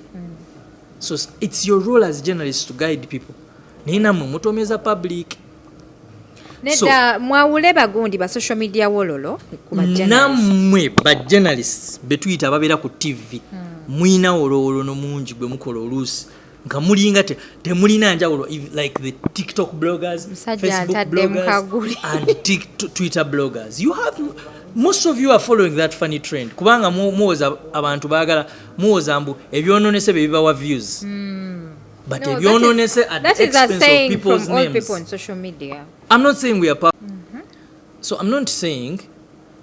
So it's your role as journalists to guide people, naye nammwe mutomeza public. Nedda, mwawule bagundi ba social media wololo ku ba journalists. Nammwe ba journalists betuyita ababeera ku TV, muyina olowolono mungi gwe mukola oluusi nga mulinga temulina njawulo, like the TikTok bloggers, Musajja Facebook antadde mu bloggers kaguli. And Twitter bloggers. You have, most of you are following that funny trend kubanga muwoza abantu baagala, muwoza mbu ebyononese bye bibawa views, but No, that is- ebyononese at that the is a expense of saying people's from all names. people on social media. I'm not saying we are so I'm not saying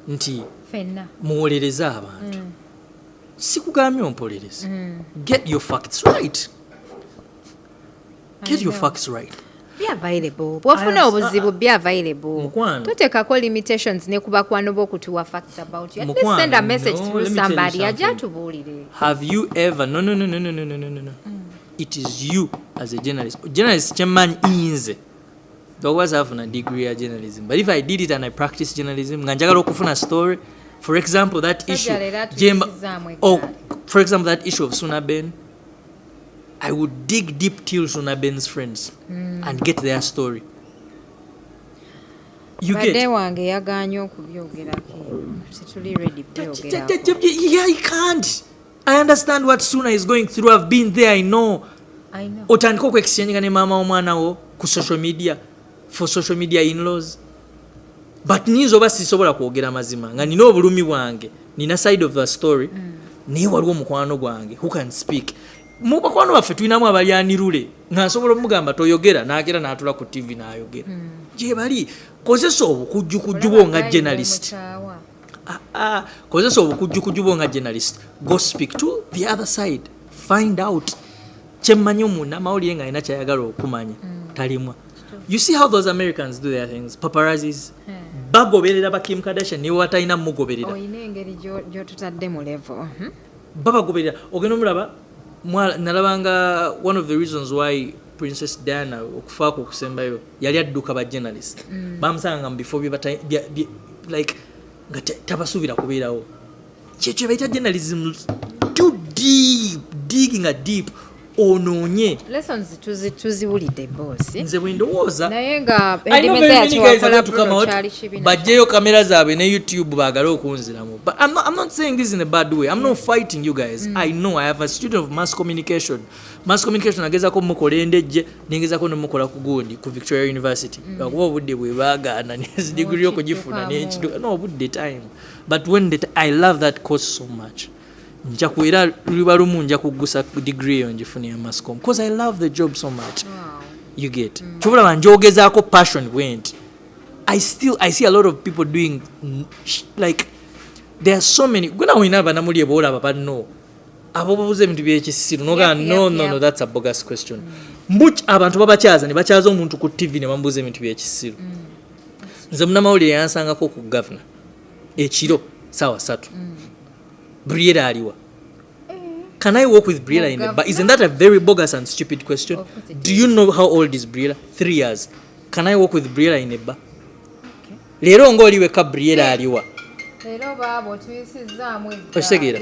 nti Fenna. Muwolereze abantu. Sikugambye ompolereze. Get your facts right. Get your facts right. Be available bw'ofuna obuzibu, be available. Mukwano. Toteekako limitations ne ku bakwano b'okutuwa facts about you. At least Mukwano, send a message no, through let me tell you somebody ajja something. atubuulire. Have you ever, no, no, no, no, no, no, no, no, no, no. It is you as a journalist. Journalist kyemmanyi nze, lwakuba saafuna degree ya journalism, but if I did it and I practice journalism nga njagala okufuna story, for example that issue Sajja leero jemba atuyisizaamu oh, eggaali. For example, that issue of Suna Ben, I would dig deep till Suna Ben's friends and get their story. You Badde get? wange yagaanye okubyogerako, situli ready byogerako. Yeah, I can't. I understand what Suna is going through. I've been there, I know. I know. Otandika okuexchanginga ne maama w'omwana wo ku social media, for social media in-laws, but nyinza oba sisobola kwogera mazima nga nina obulumi bwange, nina side of the story, naye waliwo omukwano gwange who can speak. Mu bakwano baffe tulinamu abalyanirule nga nsobola omugamba toyogera, n'agera n'atula ku TV n'ayogera. Gye bali. Kozesa obukujjukujju bwo nga Olaba journalist. Mukyawa. Ah, ah, kozesa obukujjukujju bwo nga journalist. Go speak to the other side, find out. Kyemmanyi, omunnamawulire nga alina kyayagala okumanya talimwa. You see how those Americans do their things, paparazzis bagoberera ba Kim Kardashian niwe watalina mugoberera. Oyina engeri gy'otutadde mu level. Babagoberera, ogenda omulaba. Nalabanga one of the reasons why Princess Diana okufaako okusembayo yali adduka ba journalist. Bamusanga mu bifo like nga tabasuubira kubeerawo. Kyekyo bayita journalism. Do deep digging, a deep onoonye. Lessons tuziwulidde, boss. Nze bwe ndowooza, Naye nga I know very many guys are going to come out, kyali kibi. Bajjeyo kamera zaabwe ne YouTube baagale okunziramu, but I'm not saying this in a bad way. I'm not fighting you guys. I know I have a student of mass communication. Mass communication agezaako mukola endejje, nengezako nemukola ku gundi ku Victoria University, lwakuba obudde bwe baagaana degree okugifuna N'okiddukamu. Nekiduka no obudde, time. But when I love that course so much. Nja ku era luliba lumu nja kugusa degree eyo ngifune ya masscom because I love the job so much. You get? Kyobulaba njogezaako passion bwe nti I still, I see a lot of people doing like there are so many. Gwe nawe olina abanamulye boolaba banno abo babuuza ebintu byekisiru nogaa, no, no, no, that's a bogus question. Mbu abantu babakyaza ne bakyaza omuntu ku TV ne bamubuuza ebintu byekisiru. Nze munamawulire yansangako ku Gavana ekiro saawa 3. Briera aliwa? Can I walk with Briella in the bar? Isn't that a very bogus and stupid question? Of course it Do you know how old is Briella? 3 years. Can I walk with Briella in a bar? Leero ng'oli weka, Briella aliwa? Leero baaba otuyisizaamu. Okitegeera?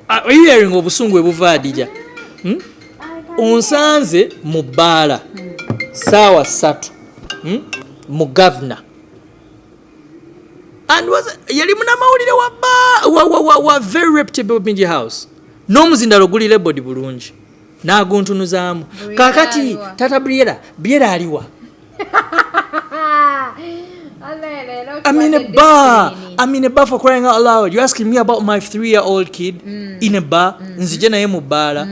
Are you hearing obusungu bwe buva adija? Onsanze mu bbaala saawa 3, Mu Gavana, and was yali munamawulire wa, ba, wa very reputable media house n'omuzindalo guli labeled bulungi n'aguntunuzaamu. Briella Kakati aliwa? Tata Briella, Briella aliwa? I'm in a bar. I'm in a bar, for crying out loud. You're asking me about my 3-year-old kid in a bar. Nzije naye mu bbaala.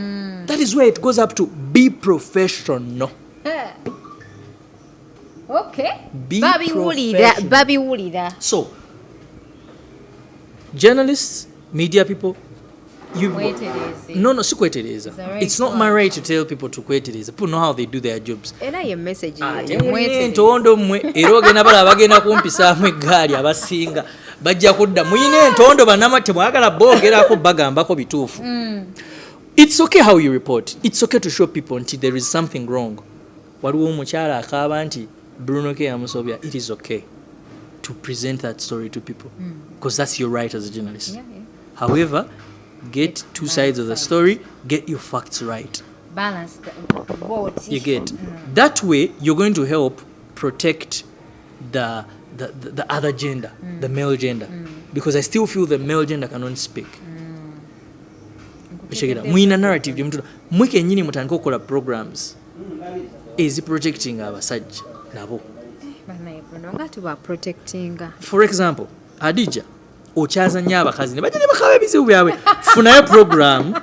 That is where it goes up to be professional. Okay. Be Babiwulira. professional. Babiwulira. So, journalists, media people, you Mwetereze. No, si kwetereza. The right It's not my right to tell people to kwetereza. People know how they do their jobs. Era ye message Ate yeyo, mulina mwetereze. entondo mmwe, era ogenda balaba bagenda kumpisaamu eggaali. Abasinga bajja kudda muyina entondo banama temwagala boogerako bagambako bituufu. It's okay how you report. It's okay to show people nti there is something wrong. Waliwo omukyala akaaba nti Bruno K yamusobya. It is okay to present that story to people because that's your right as a journalist. However, get two sides of the story, get your facts right. Balance the both. You get? That way you're going to help protect the other gender, the male gender, because I still feel the male gender cannot speak. Okitegeera? Muyina narrative gyemutula mwe kennyini. Mutandike okukola programs eziprotecting abasajja nabo. Banaye Bruno, nga tuba protectinga. For example, Hadija okyaza nnyo abakazi ne bajja ne bakaba ebizibu byabwe. Funayo program.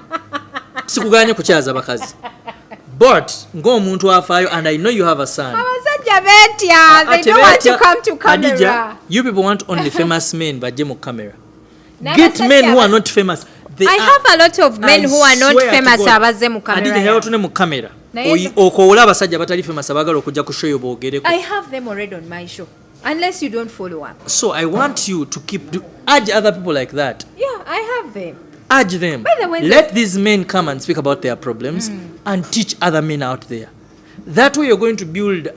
Sikuganye kukyaza bakazi, but ng'omuntu afaayo, and I know you have a son. Abasajja beetya, they don't want to come to camera. Hadija, you people want only famous men bajje mu camera. N'abasajja Get men who are not famous. They I have a lot of men I who are not swear to famous God. abazze mu camera Hadija, yange. njagala otune mu camera. Naye Okoowole abasajja abatali famous abaagala okujja ku show yo boogereko. I have them already on my show, unless you don't follow up. So I want you to keep urge other people like that. Yeah, I have them. Urge them. By the way, Let these men come and speak about their problems and teach other men out there. That way you're going to build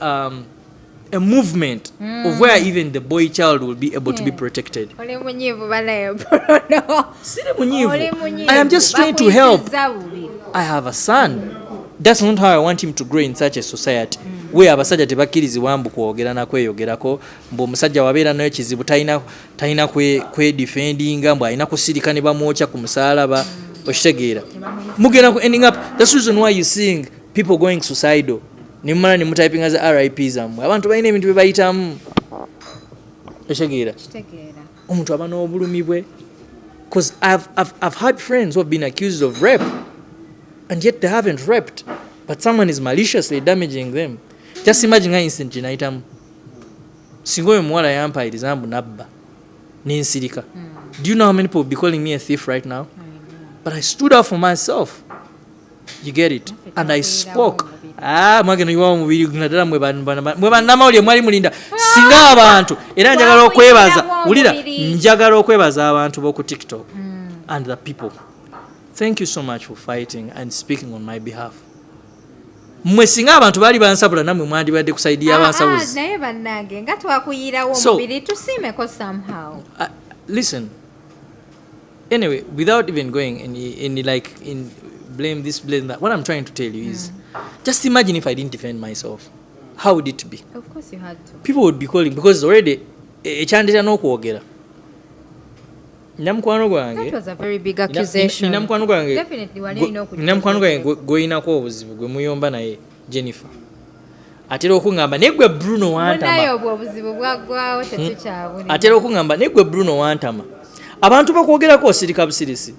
a movement of where even the boy child will be able to be protected. Oli munyiivu banaye, Bruno. Siri munyiivu. Oli munyiivu. I am just trying to help. Bakuyisizza bubi. I have a son. That's not how I want him to grow in such a society where abasajja tebakkirizibwa mbu kwogera na kweyogerako, mbu omusajja wabeera nayo kizibu talina kwedefendinga, mbu alina kusirika ne bamwokya ku musaalaba. Okitegeera? Mugenda ku ending up, that's the reason why you seeing people going suicidal, nemumala nemutypinga za RIP zammwe. Abantu balina ebintu bye bayitamu, okitegeera? Kitegeera. Omuntu aba n'obulumi bwe, because I've had friends who have been accused of rape and yet they haven't raped, but someone is maliciously damaging them. Just imagine nga incident gye nayitamu, singa oyo omuwala yampayiriza mbu nabba nensirika, do you know how many people would be calling me a thief right now? But I stood up for myself, you get it? And I spoke. Ah, mwagenda yiwawo omubiri, naddala mwe bannamawulire mwali mulinda singa abantu. Era njagala okwebaza, wulira, njagala okwebaza abantu b'oku TikTok and the people. Thank you so much for fighting and speaking on my behalf. Mmwe singa abantu baali bansabula, nammwe mwandibadde ku side Ah, ah, y'abansabuzi. Naye bannange, nga twakuyirawo omubiri, tusiimeko somehow. Listen, anyway, without even going any like in blame this, blame that, what I'm trying to tell you is, just imagine if I didn't defend myself, how would it be? Of course you had to. People would be calling, because already ekyandeeta n'okwogera, nina mukwano gwange That was a very big accusation. Nina mukwano gwange Definitely wali olina nina mukwano gwange gw'oyinako obuzibu, gwe muyomba naye, Jennifer, atera okuŋŋamba, "Naye gwe Bruno Munaye, wantama." Obwo obuzibu bwaggwawo, tetukyabulina. Atera okuŋŋamba, "Naye gwe Bruno wantama, abantu bakwogerako osirika busirisi."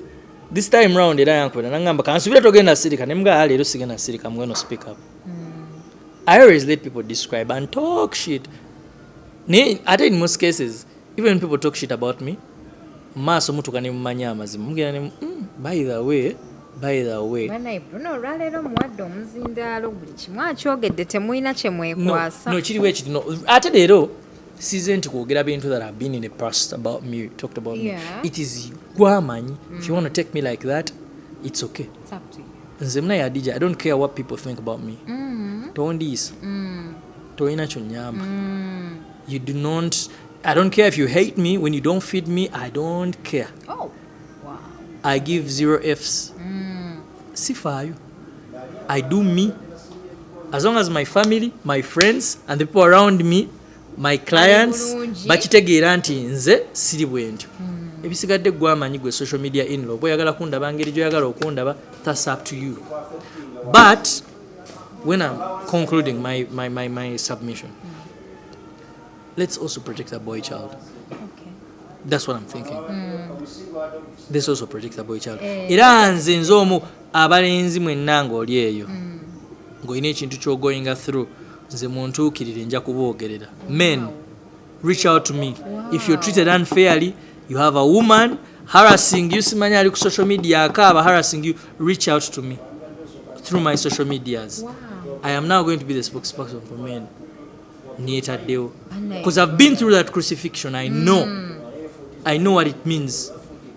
This time round era yankubira naŋŋamba, "Kansubire togenda sirika." Nemugaa, "Leero sigenda sirika, I'm gonna speak up." I always let people describe and talk shit, naye ate in most cases, even when people talk shit about me, maaso mutuuka ne mumanya amazima, mugenda ne by the way. Banaye, Bruno olwaleero muwadde omuzindaalo, buli kimu akyogedde, temulina kye mwekwasa. No, kiriwo ekiti, no, ate leero size nti kwogera bintu that have been in the past about me, talked about me. It is gwamanyi. If you want to take me like that, it's okay. It's up to you. Nze munaye Adija, I don't care what people think about me. Tondiisa, tolina kyonyamba. You do not, I don't care if you hate me. When you don't feed me, I don't care. Oh, wow. I give zero Fs. Sifaayo. I do me. As long as my family, my friends and the people around me, my clients, bulungi. Bakitegeera nti nze siri bwe ntyo, ebisigadde gwamanyi gwe social media inlaw. Oba oyagala kundaba ngeri gyoyagala okundaba, that's up to you. But when I'm concluding my submission, let's also protect the boy child. That's what I'm thinking. Let's also protect the boy child. Era nze omu, abalenzi mwenna ng'oli eyo ng'olina ekintu ky'ogoinga through, nze muntuukirire, nja kuboogerera. Men, reach out to me if you're treated unfairly, you have a woman harassing you, simanyi ali ku social media akaaba, harassing you, reach out to me through my social medias. I am now going to be the spokesperson for men. Neetaddewo because I've been through that crucifixion. I know what it means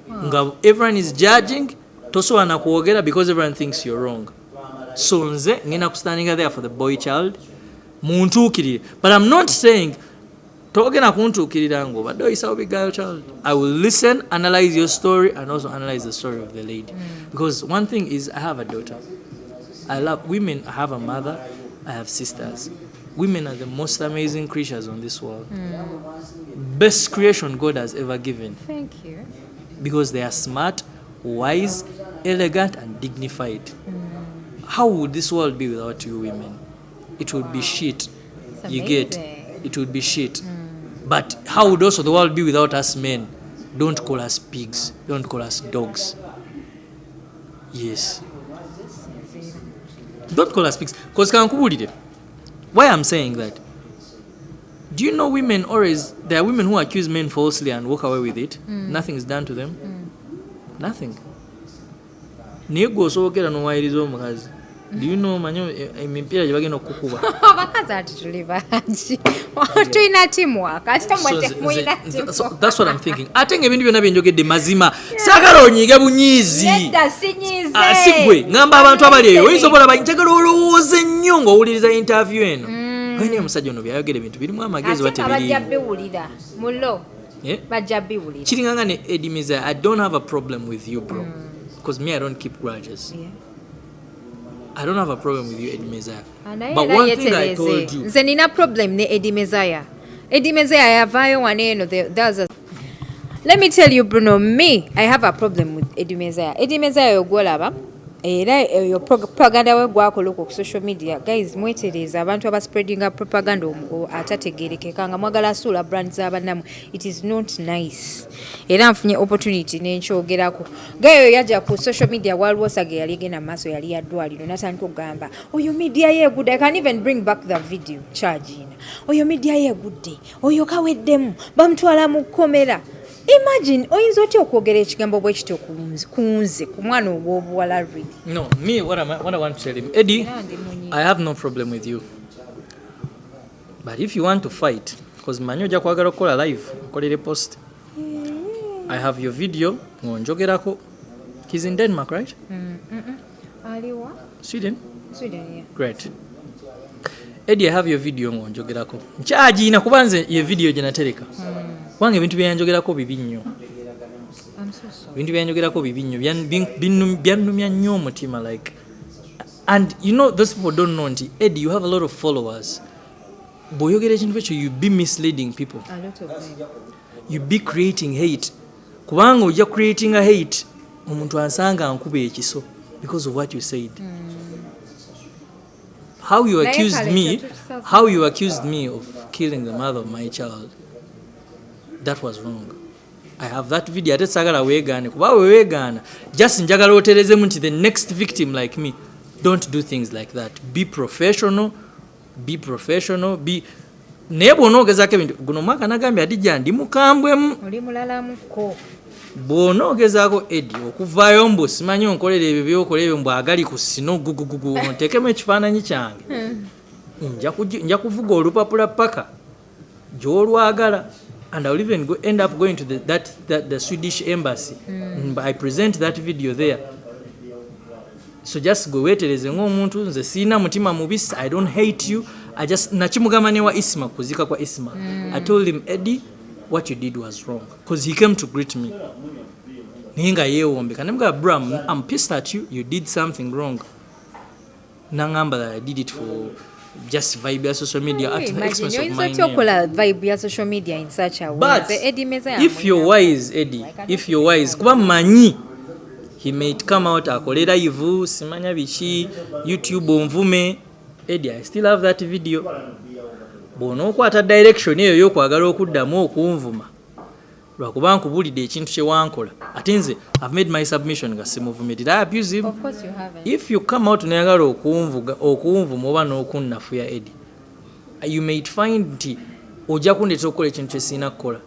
nga everyone is judging, tosobola nakwogera because everyone thinks you're wrong. So nze ngenda kustandinga there for the boy child. Muntuukirire, but I'm not saying togenda kuntuukirira ng'obadde oyisawo bi girl child. I will listen, analyze your story and also analyze the story of the lady, because one thing is, I have a daughter. I love women. I have a mother, I have sisters. Women are the most amazing creatures on this world, best creation God has ever given, Thank you. Because they are smart, wise, elegant and dignified. How would this world be without you women? It would be shit. It's You get? Amazing. It would be shit. But how would also the world be without us men? Don't call us pigs, don't call us dogs. Yes, don't call us pigs, because kankubulire why I'm saying that. Do you know women always, there are women who accuse men falsely and walk away with it? Nothing is done to them, nothing. Naye gwe osobokera n'owayiriza omukazi. Do you know, manyi emipiira gye bagenda okukuba? Abakazi ati tuli bangi, tulina teamwork, ate mwe So temulina so teamwork. that's what I'm thinking. Ate nga ebintu byonna byenjogedde mazima, saagala onyiige bunyiizi. Nedda, sinyiize. Ah, si gwe, ŋŋamba abantu abali eyo. Oyinza oba olaba njagala olowooze nnyo ng'owuliriza interview eno, mm. Naye omusajja ono byayogera ebintu birimu amagezi oba Ate nga bajja tebiriimu? biwulira mulo. Eh? Bajja biwulira. Kiringa nga ne Eddie Mezaya, I don't have a problem with you, bro, because me, I don't keep grudges. I don't have a problem with you, Eddie Mezaya. Ah, naye But era one thing I yeetereeze. told you, Nze nina problem ne Eddie Mezaya. Eddie Mezaya yavaayo wano eno, there's a. Let me tell you, Bruno, me, I have a problem with Eddie Mezaya. Eddie Mezaya ogwolaba era eyo propaganda we gwakola okwo ku social media. Guys, mwetereeza abantu abaspreadinga propaganda atategerekeka nga mwagala asuula brand z'abannamwe. It is not nice. Era nfunye opportunity nenkyogerako. Gayo yajja ku social media, waliwo saga yali egenda mu maaso, yali ya ddwaliro, natandika okugamba oyo media yeegudde. I can even bring back the video chargina. Oyo media yeegudde, oyo kaweddemu, bamutwala mu kkomera. Imagine, oyinza otya okwogera ekigambo bwe kityo ku nze, ku mwana ow'obuwala, really? No, me, what I want to tell him, Eddie, Era ndi munyiivu. I have no problem with you. But if you want to fight, because manyi ojja kwagala okukola live, nkolere post. I have your video ng'onjogerako. He's in Denmark, right? Aliwa? Sweden? Sweden, yeah. Great. Eddie, I have your video ng'onjogerako. Nkyagiina kuba nze ye video gye natereka. Kubanga ebintu bye yanjogerako bibi nnyo. I'm so sorry. Ebintu byanjogerako bibi nnyo, byannumya nnyo omutima, like, and you know those people don't know nti Eddie, you have a lot of followers. Bw'oyogera ekintu ekyo, you be misleading people. A lot of them. You be creating hate, kubanga ojja creating a hate, omuntu ansanga nkuba ekiso because of what you said, how you Naye accused kale, me, ekyo tukisaza. how you accused me of killing the mother of my child. That was wrong. I have that video. Ate saagala weegaane, kuba weweegaana, just njagala oterezemu nti the next victim like me, don't do things like that. Be professional, be professional, be. Naye bw'onoogezaako ebintu guno omwaka, nagambye Adijja ndi mukambwemu. Oli mulalamuko. Bw'onoogezaako, Eddie, okuvaayo mbu simanyi onkolera ebyo byokola ebyo, mbw agali ku sino gugugugu, onteekemu ekifaananyi kyange, nja kuvuga olupapula paka gy'olwagala, and I will even end up going to the Swedish embassy. I present that video there. So just gwe weetereze ng'omuntu. Nze siina mutima mubi, I don't hate you. I just nakimugamba ne wa Isma, kuziika kwa Isma. I told him, "Eddie, what you did was wrong," because he came to greet me naye nga yeewombeka. Nemugamba, "Bro, I'm pissed at you. You did something wrong." Nangamba that I did it for just vibe ya social media at the expense of Oyinza my otya name. okukola vibe ya social media in such a way? But Nze Eddie Mezaya if you're mulina. wise, Eddie, if you're wise, kuba mmanyi he may come out akole live, simanya biki, YouTube onvume. Eddie, I still have that video. Bw'onookwata direction eyo y'okwagala okuddamu okunvuma lwakuba nkubulidde ekintu kye wankola, ate nze I've made my submission nga simuvumye. Did I abuse him? Of course you haven't. If you come out noyagala okunvuga, okunvuma oba n'okunnafuya, Eddie, you may find nti ojja kundeetera okukola ekintu kye sirina kukola.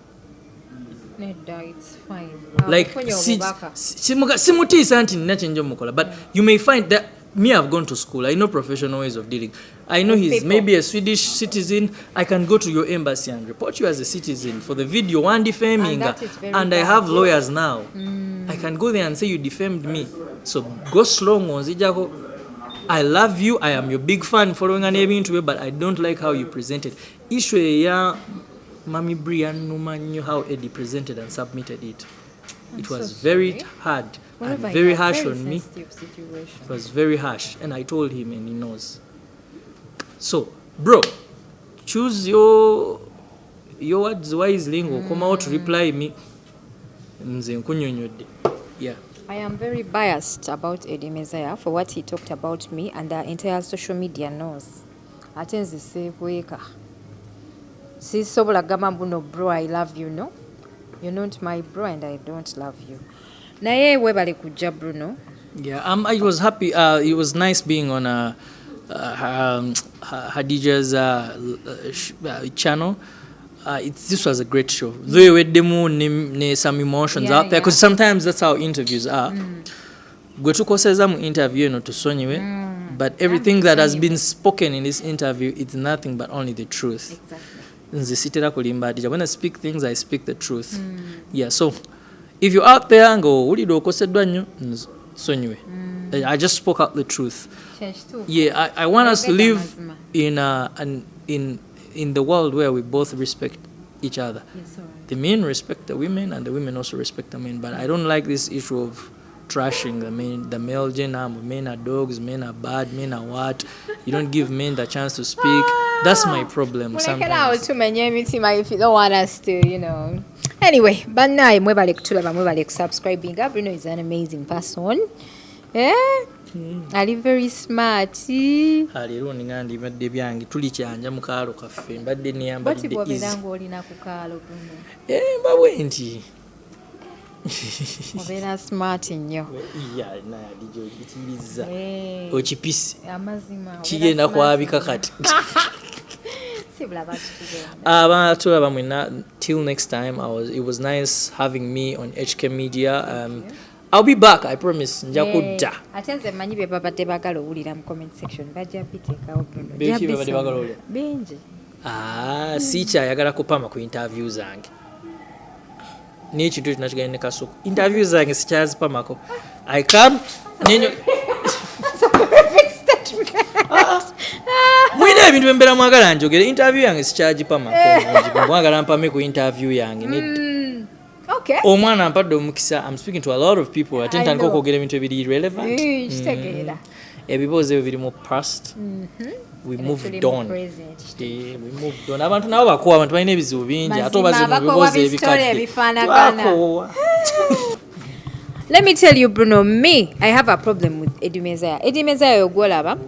Nedda, it's fine. Like, Ofunye obubaka. simutiisa nti nina kyenja omukola, but you may find that me, I've gone to school. I know professional ways of dealing. I know he's People. maybe a Swedish citizen. I can go to your embassy and report you as a citizen for the video one defaming, And that is very and I bad. have lawyers now. I can go there and say you defamed me. So go slow ng'onzijjako. I love you, I am your big fan, following n'ebintu byo, but I don't like how you presented issue eya Mami Brian. Numa nnyo how Eddie presented and submitted it. It I'm was so very sorry. hard What and have I very done? harsh Very on me. sensitive situation. It was very harsh, and I told him and he knows. So bro, choose your words wisely ng'okomawo to reply me. Nze nkunyonyodde, yeah. I am very biased about Eddie Mezaya for what he talked about me, and the entire social media knows. Ate nze seekweka. Sisobola kugamba mbu no bro, I love you. No. You're not my bro and I don't love you. Naye weebale kujja, Bruno. Yeah, I was happy. It was nice being on Hadija's channel. This was a great show. Though eweddemu ne some emotions out there, because sometimes that's how interviews are. Gwe tukoseza mu interview eno, tusonyiwe, but everything that has been spoken in this interview, it's nothing but only the truth. Nze sitera kulimba, Hadija. When I speak things, I speak the truth. Yeah, so if you're out there nga owulidde okoseddwa nnyo, nsonyiwe. I just spoke out the truth. Kyekituufu. Yeah, I want us to Oyogedde live amazima. In, an, in the world where we both respect each other. Yes, all right. The men respect the women and the women also respect the men, but I don't like this issue of trashing the men, the male gender. Men are dogs, men are bad, men are what. You don't give men the chance to speak. That's my problem Mulekerawo sometimes. Tumenya emitima if you don't want us to. Anyway, bannaye, mwebale kutulaba, mwebale kusubscribinga. Bruno is an amazing person, eh? Ali very smart. Leero ninga ndibadde byange, tuli kyanja mu kaalo kaffe, mbadde Bwati neyambalidde bwobeera easy. ng'olina ku kaalo, Bruno? Eh, mba bwe nti. Obeera smart nnyo. Ya, naye Hadija, okikiriza Eh, okipisi amazima obeera kigenda smart kwabika nnyo. Kati Sibula bakitugenda. Abatulaba mwena, till next time. It was nice having me on HK Media. I'll be back, I promise. Nja kudda. Ate nze mmanyi bye babadde baagala owulira mu comment section, bajja biteekawo, Bruno. Biki Jja bye babadde bisoma. baagala owulira? Bingi. Ah, sikyayagala kupama ku interview zange n'ekintu ekyo nakigenda ne Kasuku. Interview zange sikyazipamako. I come nenyo mwina ebintu byembeera mwagala njogere. Interview yange sikyagipamako. Mwagala mpame ku interview yange, nedda. Okay. Omwana ampadde omukisa. I'm speaking to a lot of people, ate I ntandika know. okwogera ebintu ebiri relevant. Eh, kitegeera. Ebibuuzo ebyo biri mu past. We Tuli moved mu on. present. Eh, we moved on. Abantu nabo bakoowa, abantu balina ebizibu bingi, ate Mazima, obaze mu bakoowa bibuuzo bi story ebikadde. ebifaanagana. Twakoowa. Let me tell you, Bruno, me, I have a problem with Eddie Mezaya. Eddie Mezaya ogwolaba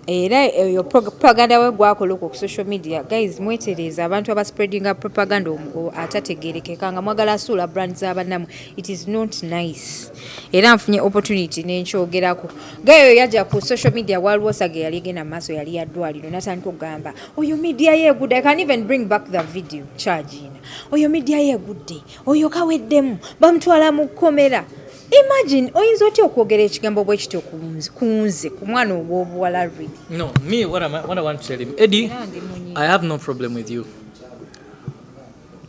era eyo propaganda we gwakola okwo ku social media. Guys, mwetereeza abantu abaspreadinga propaganda atategerekeka nga mwagala asuula brand z'abannamwe. It is not nice. Era nfunye opportunity nenkyogerako. Gayo yajja ku social media, waliwo saga yali egenda mu maaso, yali ya ddwaliro, natandika okugamba oyo media yeegudde. I can even bring back the video chargina. Oyo media yeegudde, oyo kaweddemu, bamutwala mu kkomera. Imagine, oyinza otya okwogera ekigambo bwe kityo ku nze, ku mwana ow'obuwala, really? No, me, what I want to tell him, Eddie, Era ndi munyiivu. I have no problem with you.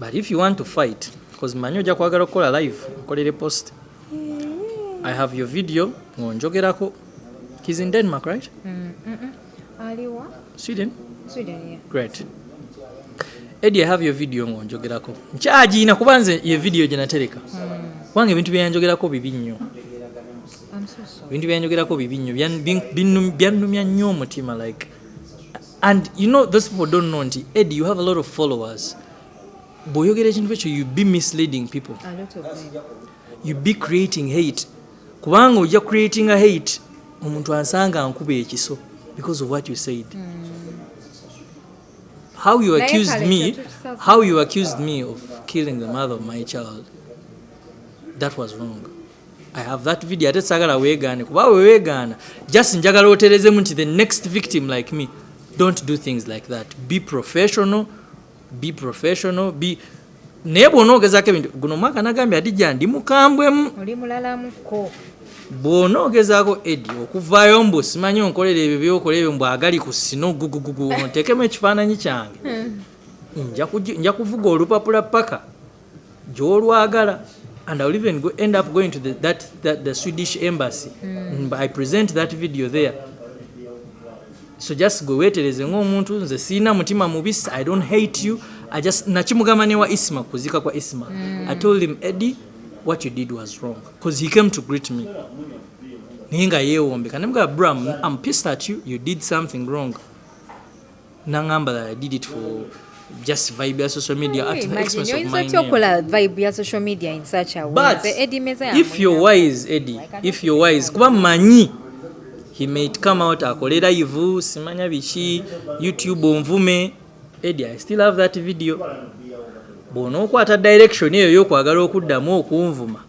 But if you want to fight, because manyi ojja kwagala okukola live, nkolere post. I have your video ng'onjogerako. He's in Denmark, right? Aliwa? Sweden? Sweden, yeah. Great. Eddie, I have your video ng'onjogerako. Nkyagirina kuba nze ye video gye natereka. Kubanga ebintu bye yanjogerako bibi nnyo. I'm so sorry. Ebintu byanjogerako bibi nnyo, byannumya nnyo omutima, like, and you know those people don't know nti Eddie, you have a lot of followers. Bw'oyogera ekintu ekyo, you be misleading people. A lot of them. You be creating hate, kubanga ojja creating a hate, omuntu ansanga nkuba ekiso because of what you said, how you Naye accused kale me, ekyo tukisaza. how you accused me of killing the mother of my child. That was wrong. I have that video. Ate saagala weegaane, kuba weweegaana, just njagala oterezemu nti the next victim like me, don't do things like that. Be professional, be professional, be. Naye bw'onoogezaako ebintu guno omwaka, nagambye Adijja ndi mukambwemu. Oli mulalamuko. Bw'onoogezaako, Edi, okuvaayo mbu simanyi onkolera ebyo byokola ebyo, mbw agali ku sino gugugugu, onteekemu ekifaananyi kyange, nja kuvuga olupapula paka gy'olwagala, and I will even end up going to the Swedish embassy. I present that video there. So just gwe weetereze ng'omuntu. Nze siina mutima mubi, I don't hate you. I just nakimugamba ne wa Isma, kuziika kwa Isma. I told him, "Eddie, what you did was wrong," because he came to greet me naye nga yeewombeka. Nemugamba, "Bro, I'm pissed at you. You did something wrong." Nangamba that I did it for just vibe ya social media at the expense of Oyinza my otya name. okukola vibe ya social media in such a way? But Nze Eddie Meza if you're wise, Eddie, if you're wise, kuba mmanyi he may come out akole live, simanya biki, YouTube onvume. Eddie, I still have that video. Bw'onookwata direction eyo y'okwagala okuddamu okunvuma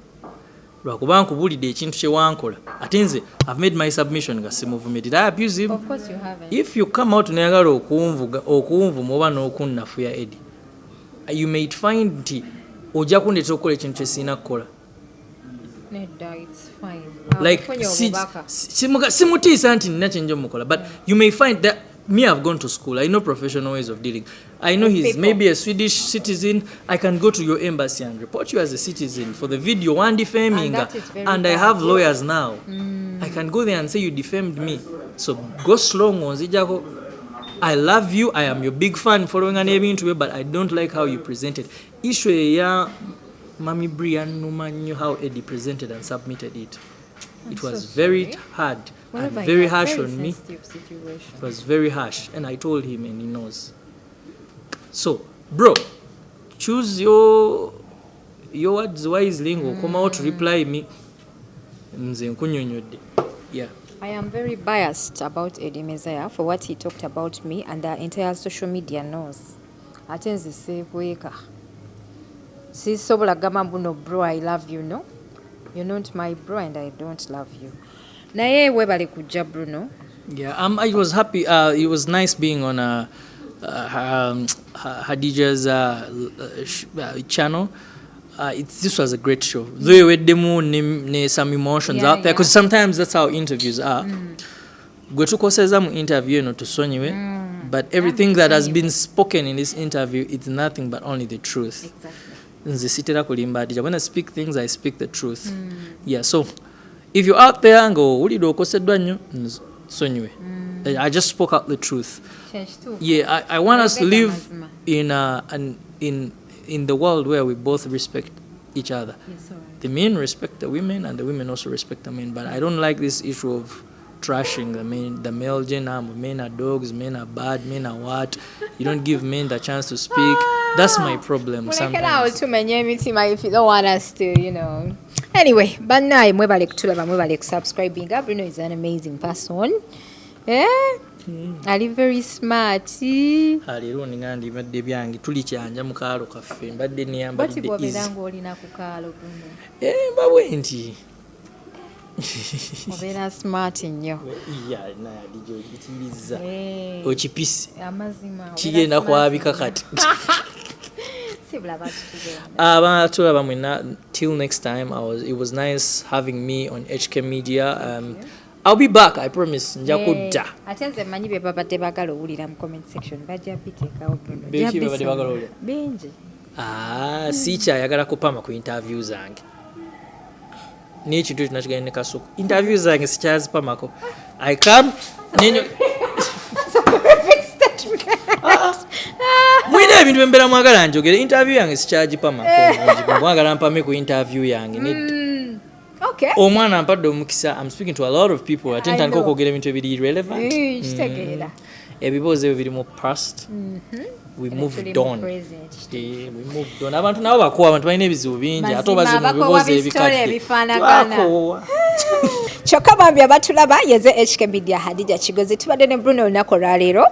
lwakuba nkubulidde ekintu kye wankola, ate nze I've made my submission nga simuvumye. Did I abuse him? Of course you haven't. If you come out neyagala okunvuga, okunvuma oba n'okunnafuya, Eddie, you may find nti ojja kundeetera okukola ekintu kye sirina kukola. Nedda, it's fine. Like Ofunye obubaka. Simutiisa nti nina kyenja omukola, but you may find that me, I've gone to school. I know professional ways of dealing. I know he's People. Maybe a Swedish citizen. I can go to your embassy and report you as a citizen for the video one defaming. And that is very And I bad. Have lawyers now. I can go there and say you defamed me, so go slow ng'onzijjako. I love you, I am your big fan, following n'ebintu byo, but I don't like how you presented issue eya Mami Brian. Numa nnyo how Eddie presented and submitted it. It I'm was so very sorry. Hard and Whatever, very yeah, harsh very on me. Sensitive situation. It was very harsh, and I told him and he knows. So bro, choose your words wisely ng'okomawo to reply me. Nze nkunyonyodde, yeah. I am very biased about Eddie Mezaya for what he talked about me, and the entire social media knows. Ate nze seekweka. Sisobola gamba mbu no bro, I love you. No. You're not my bro and I don't love you. Naye weebale kujja, Bruno. Yeah, I was happy. It was nice being on Hadija's channel. This was a great show. Though eweddemu ne some emotions out there, because sometimes that's how interviews are. Gwe tukoseza mu interview eno tusonyiwe, but everything that has been spoken in this interview, it's nothing but only the truth. Nze sitera kulimba, Hadija. When I speak things, I speak the truth. Yeah, so if you're out there ng'owulira okoseddwa nnyo, nsonyiwe. I just spoke out the truth. Yeah, I want us to Oyogedde live amazima. In, an, in the world where we both respect each other. Yes, all right. The men respect the women and the women also respect the men, but I don't like this issue of trashing the men, the male gender. Men are dogs, men are bad, men are what. You don't give men the chance to speak. That's my problem Mulekerawo sometimes. Tumenya emitima if you don't want us to. Anyway, bannaye mwebale kutulaba, mwebale kusubscribinga. Bruno is an amazing person. Eh? Ali very smart. Leero ninga ndibadde byange tuli kyanja mu kaalo kaffe mbadde Bwati neyambalidde bw'obeera easy. ng'olina ku kaalo, Bruno. Eh, mba bwe nti. Obeera smart nnyo. Ya, naye Hadija okiyitiriza. Eh, Okipise. Amazima obeera Kigenda smart kwabika nnyo. kati. Sibula bakitugenda. Abatulaba mwena, till next time. It was nice having me on HK Media. I'll be back, I promise. Nja kudda. Eh, ate nze mmanyi bye babadde baagala owulira mu comment section bajja biteekawo, Bruno. Biki Jja bye babadde bisoma. baagala owulira? Bingi. Ah, sikyayagala kupama ku interview zange n'ekintu ekyo nakigenda ne Kasuku. Interview zange sikyazipamako. I come nenyo mulina ebintu byembeera mwagala njogere. Interview yange sikyagipamako. Mwagala mpame ku interview yange, nedda. Okay. Omwana ampadde omukisa. I'm speaking to a lot of people, ate I ntandika know. okwogera ebintu ebiri irrelevant. Eh, kitegeera. Ebibuuzo ebyo biri mu past. We moved Tuli mu on. present. Eh, we moved on. Abantu nabo bakoowa, abantu balina ebizibu bingi ate Mazima, obaze mu bakoowa bibuuzo bisitole ebikadde. ebifaanagana. Twakoowa. Kyokka bambi abatulaba yeze HK Media, Hadija Kigozi, tubadde ne Bruno olunaku olwaleero.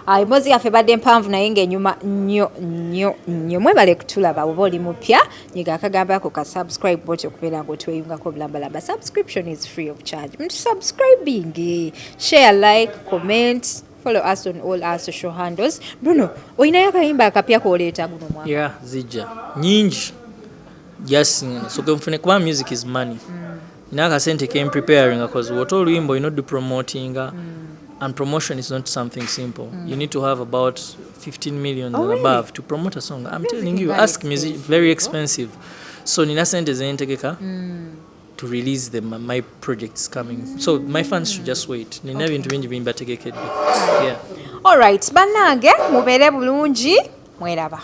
Ah, emboozi yaffe ebadde mpanvu naye ng'enyuma nnyo nnyo nnyo. Mwebale kutulaba. Oba oli mupya, nyiga akagamba ako ka subscribe bwotyo okubeera ng'otweyungako obulambalamba. Subscription is free of charge. Mutusubscribing, share, like, comment, follow us on all our social handles. Bruno, olinayo akayimba akapya k'oleeta guno mwaka? Yeah, zijja nyingi. Just soke nfune kuba music is money. Nina akasente ke preparing because wota oluyimba olina odupromotinga, and promotion is not something simple. You need to have about 15 million Oh, and really? above to promote a song. I'm Music telling you, very ask music, expensive. Very expensive. So nina sente zentegeka to release my projects coming, so my fans should just wait. Nina ebintu bingi bimbategekedde, yeah. Alright, bannange mubeere bulungi, mweraba.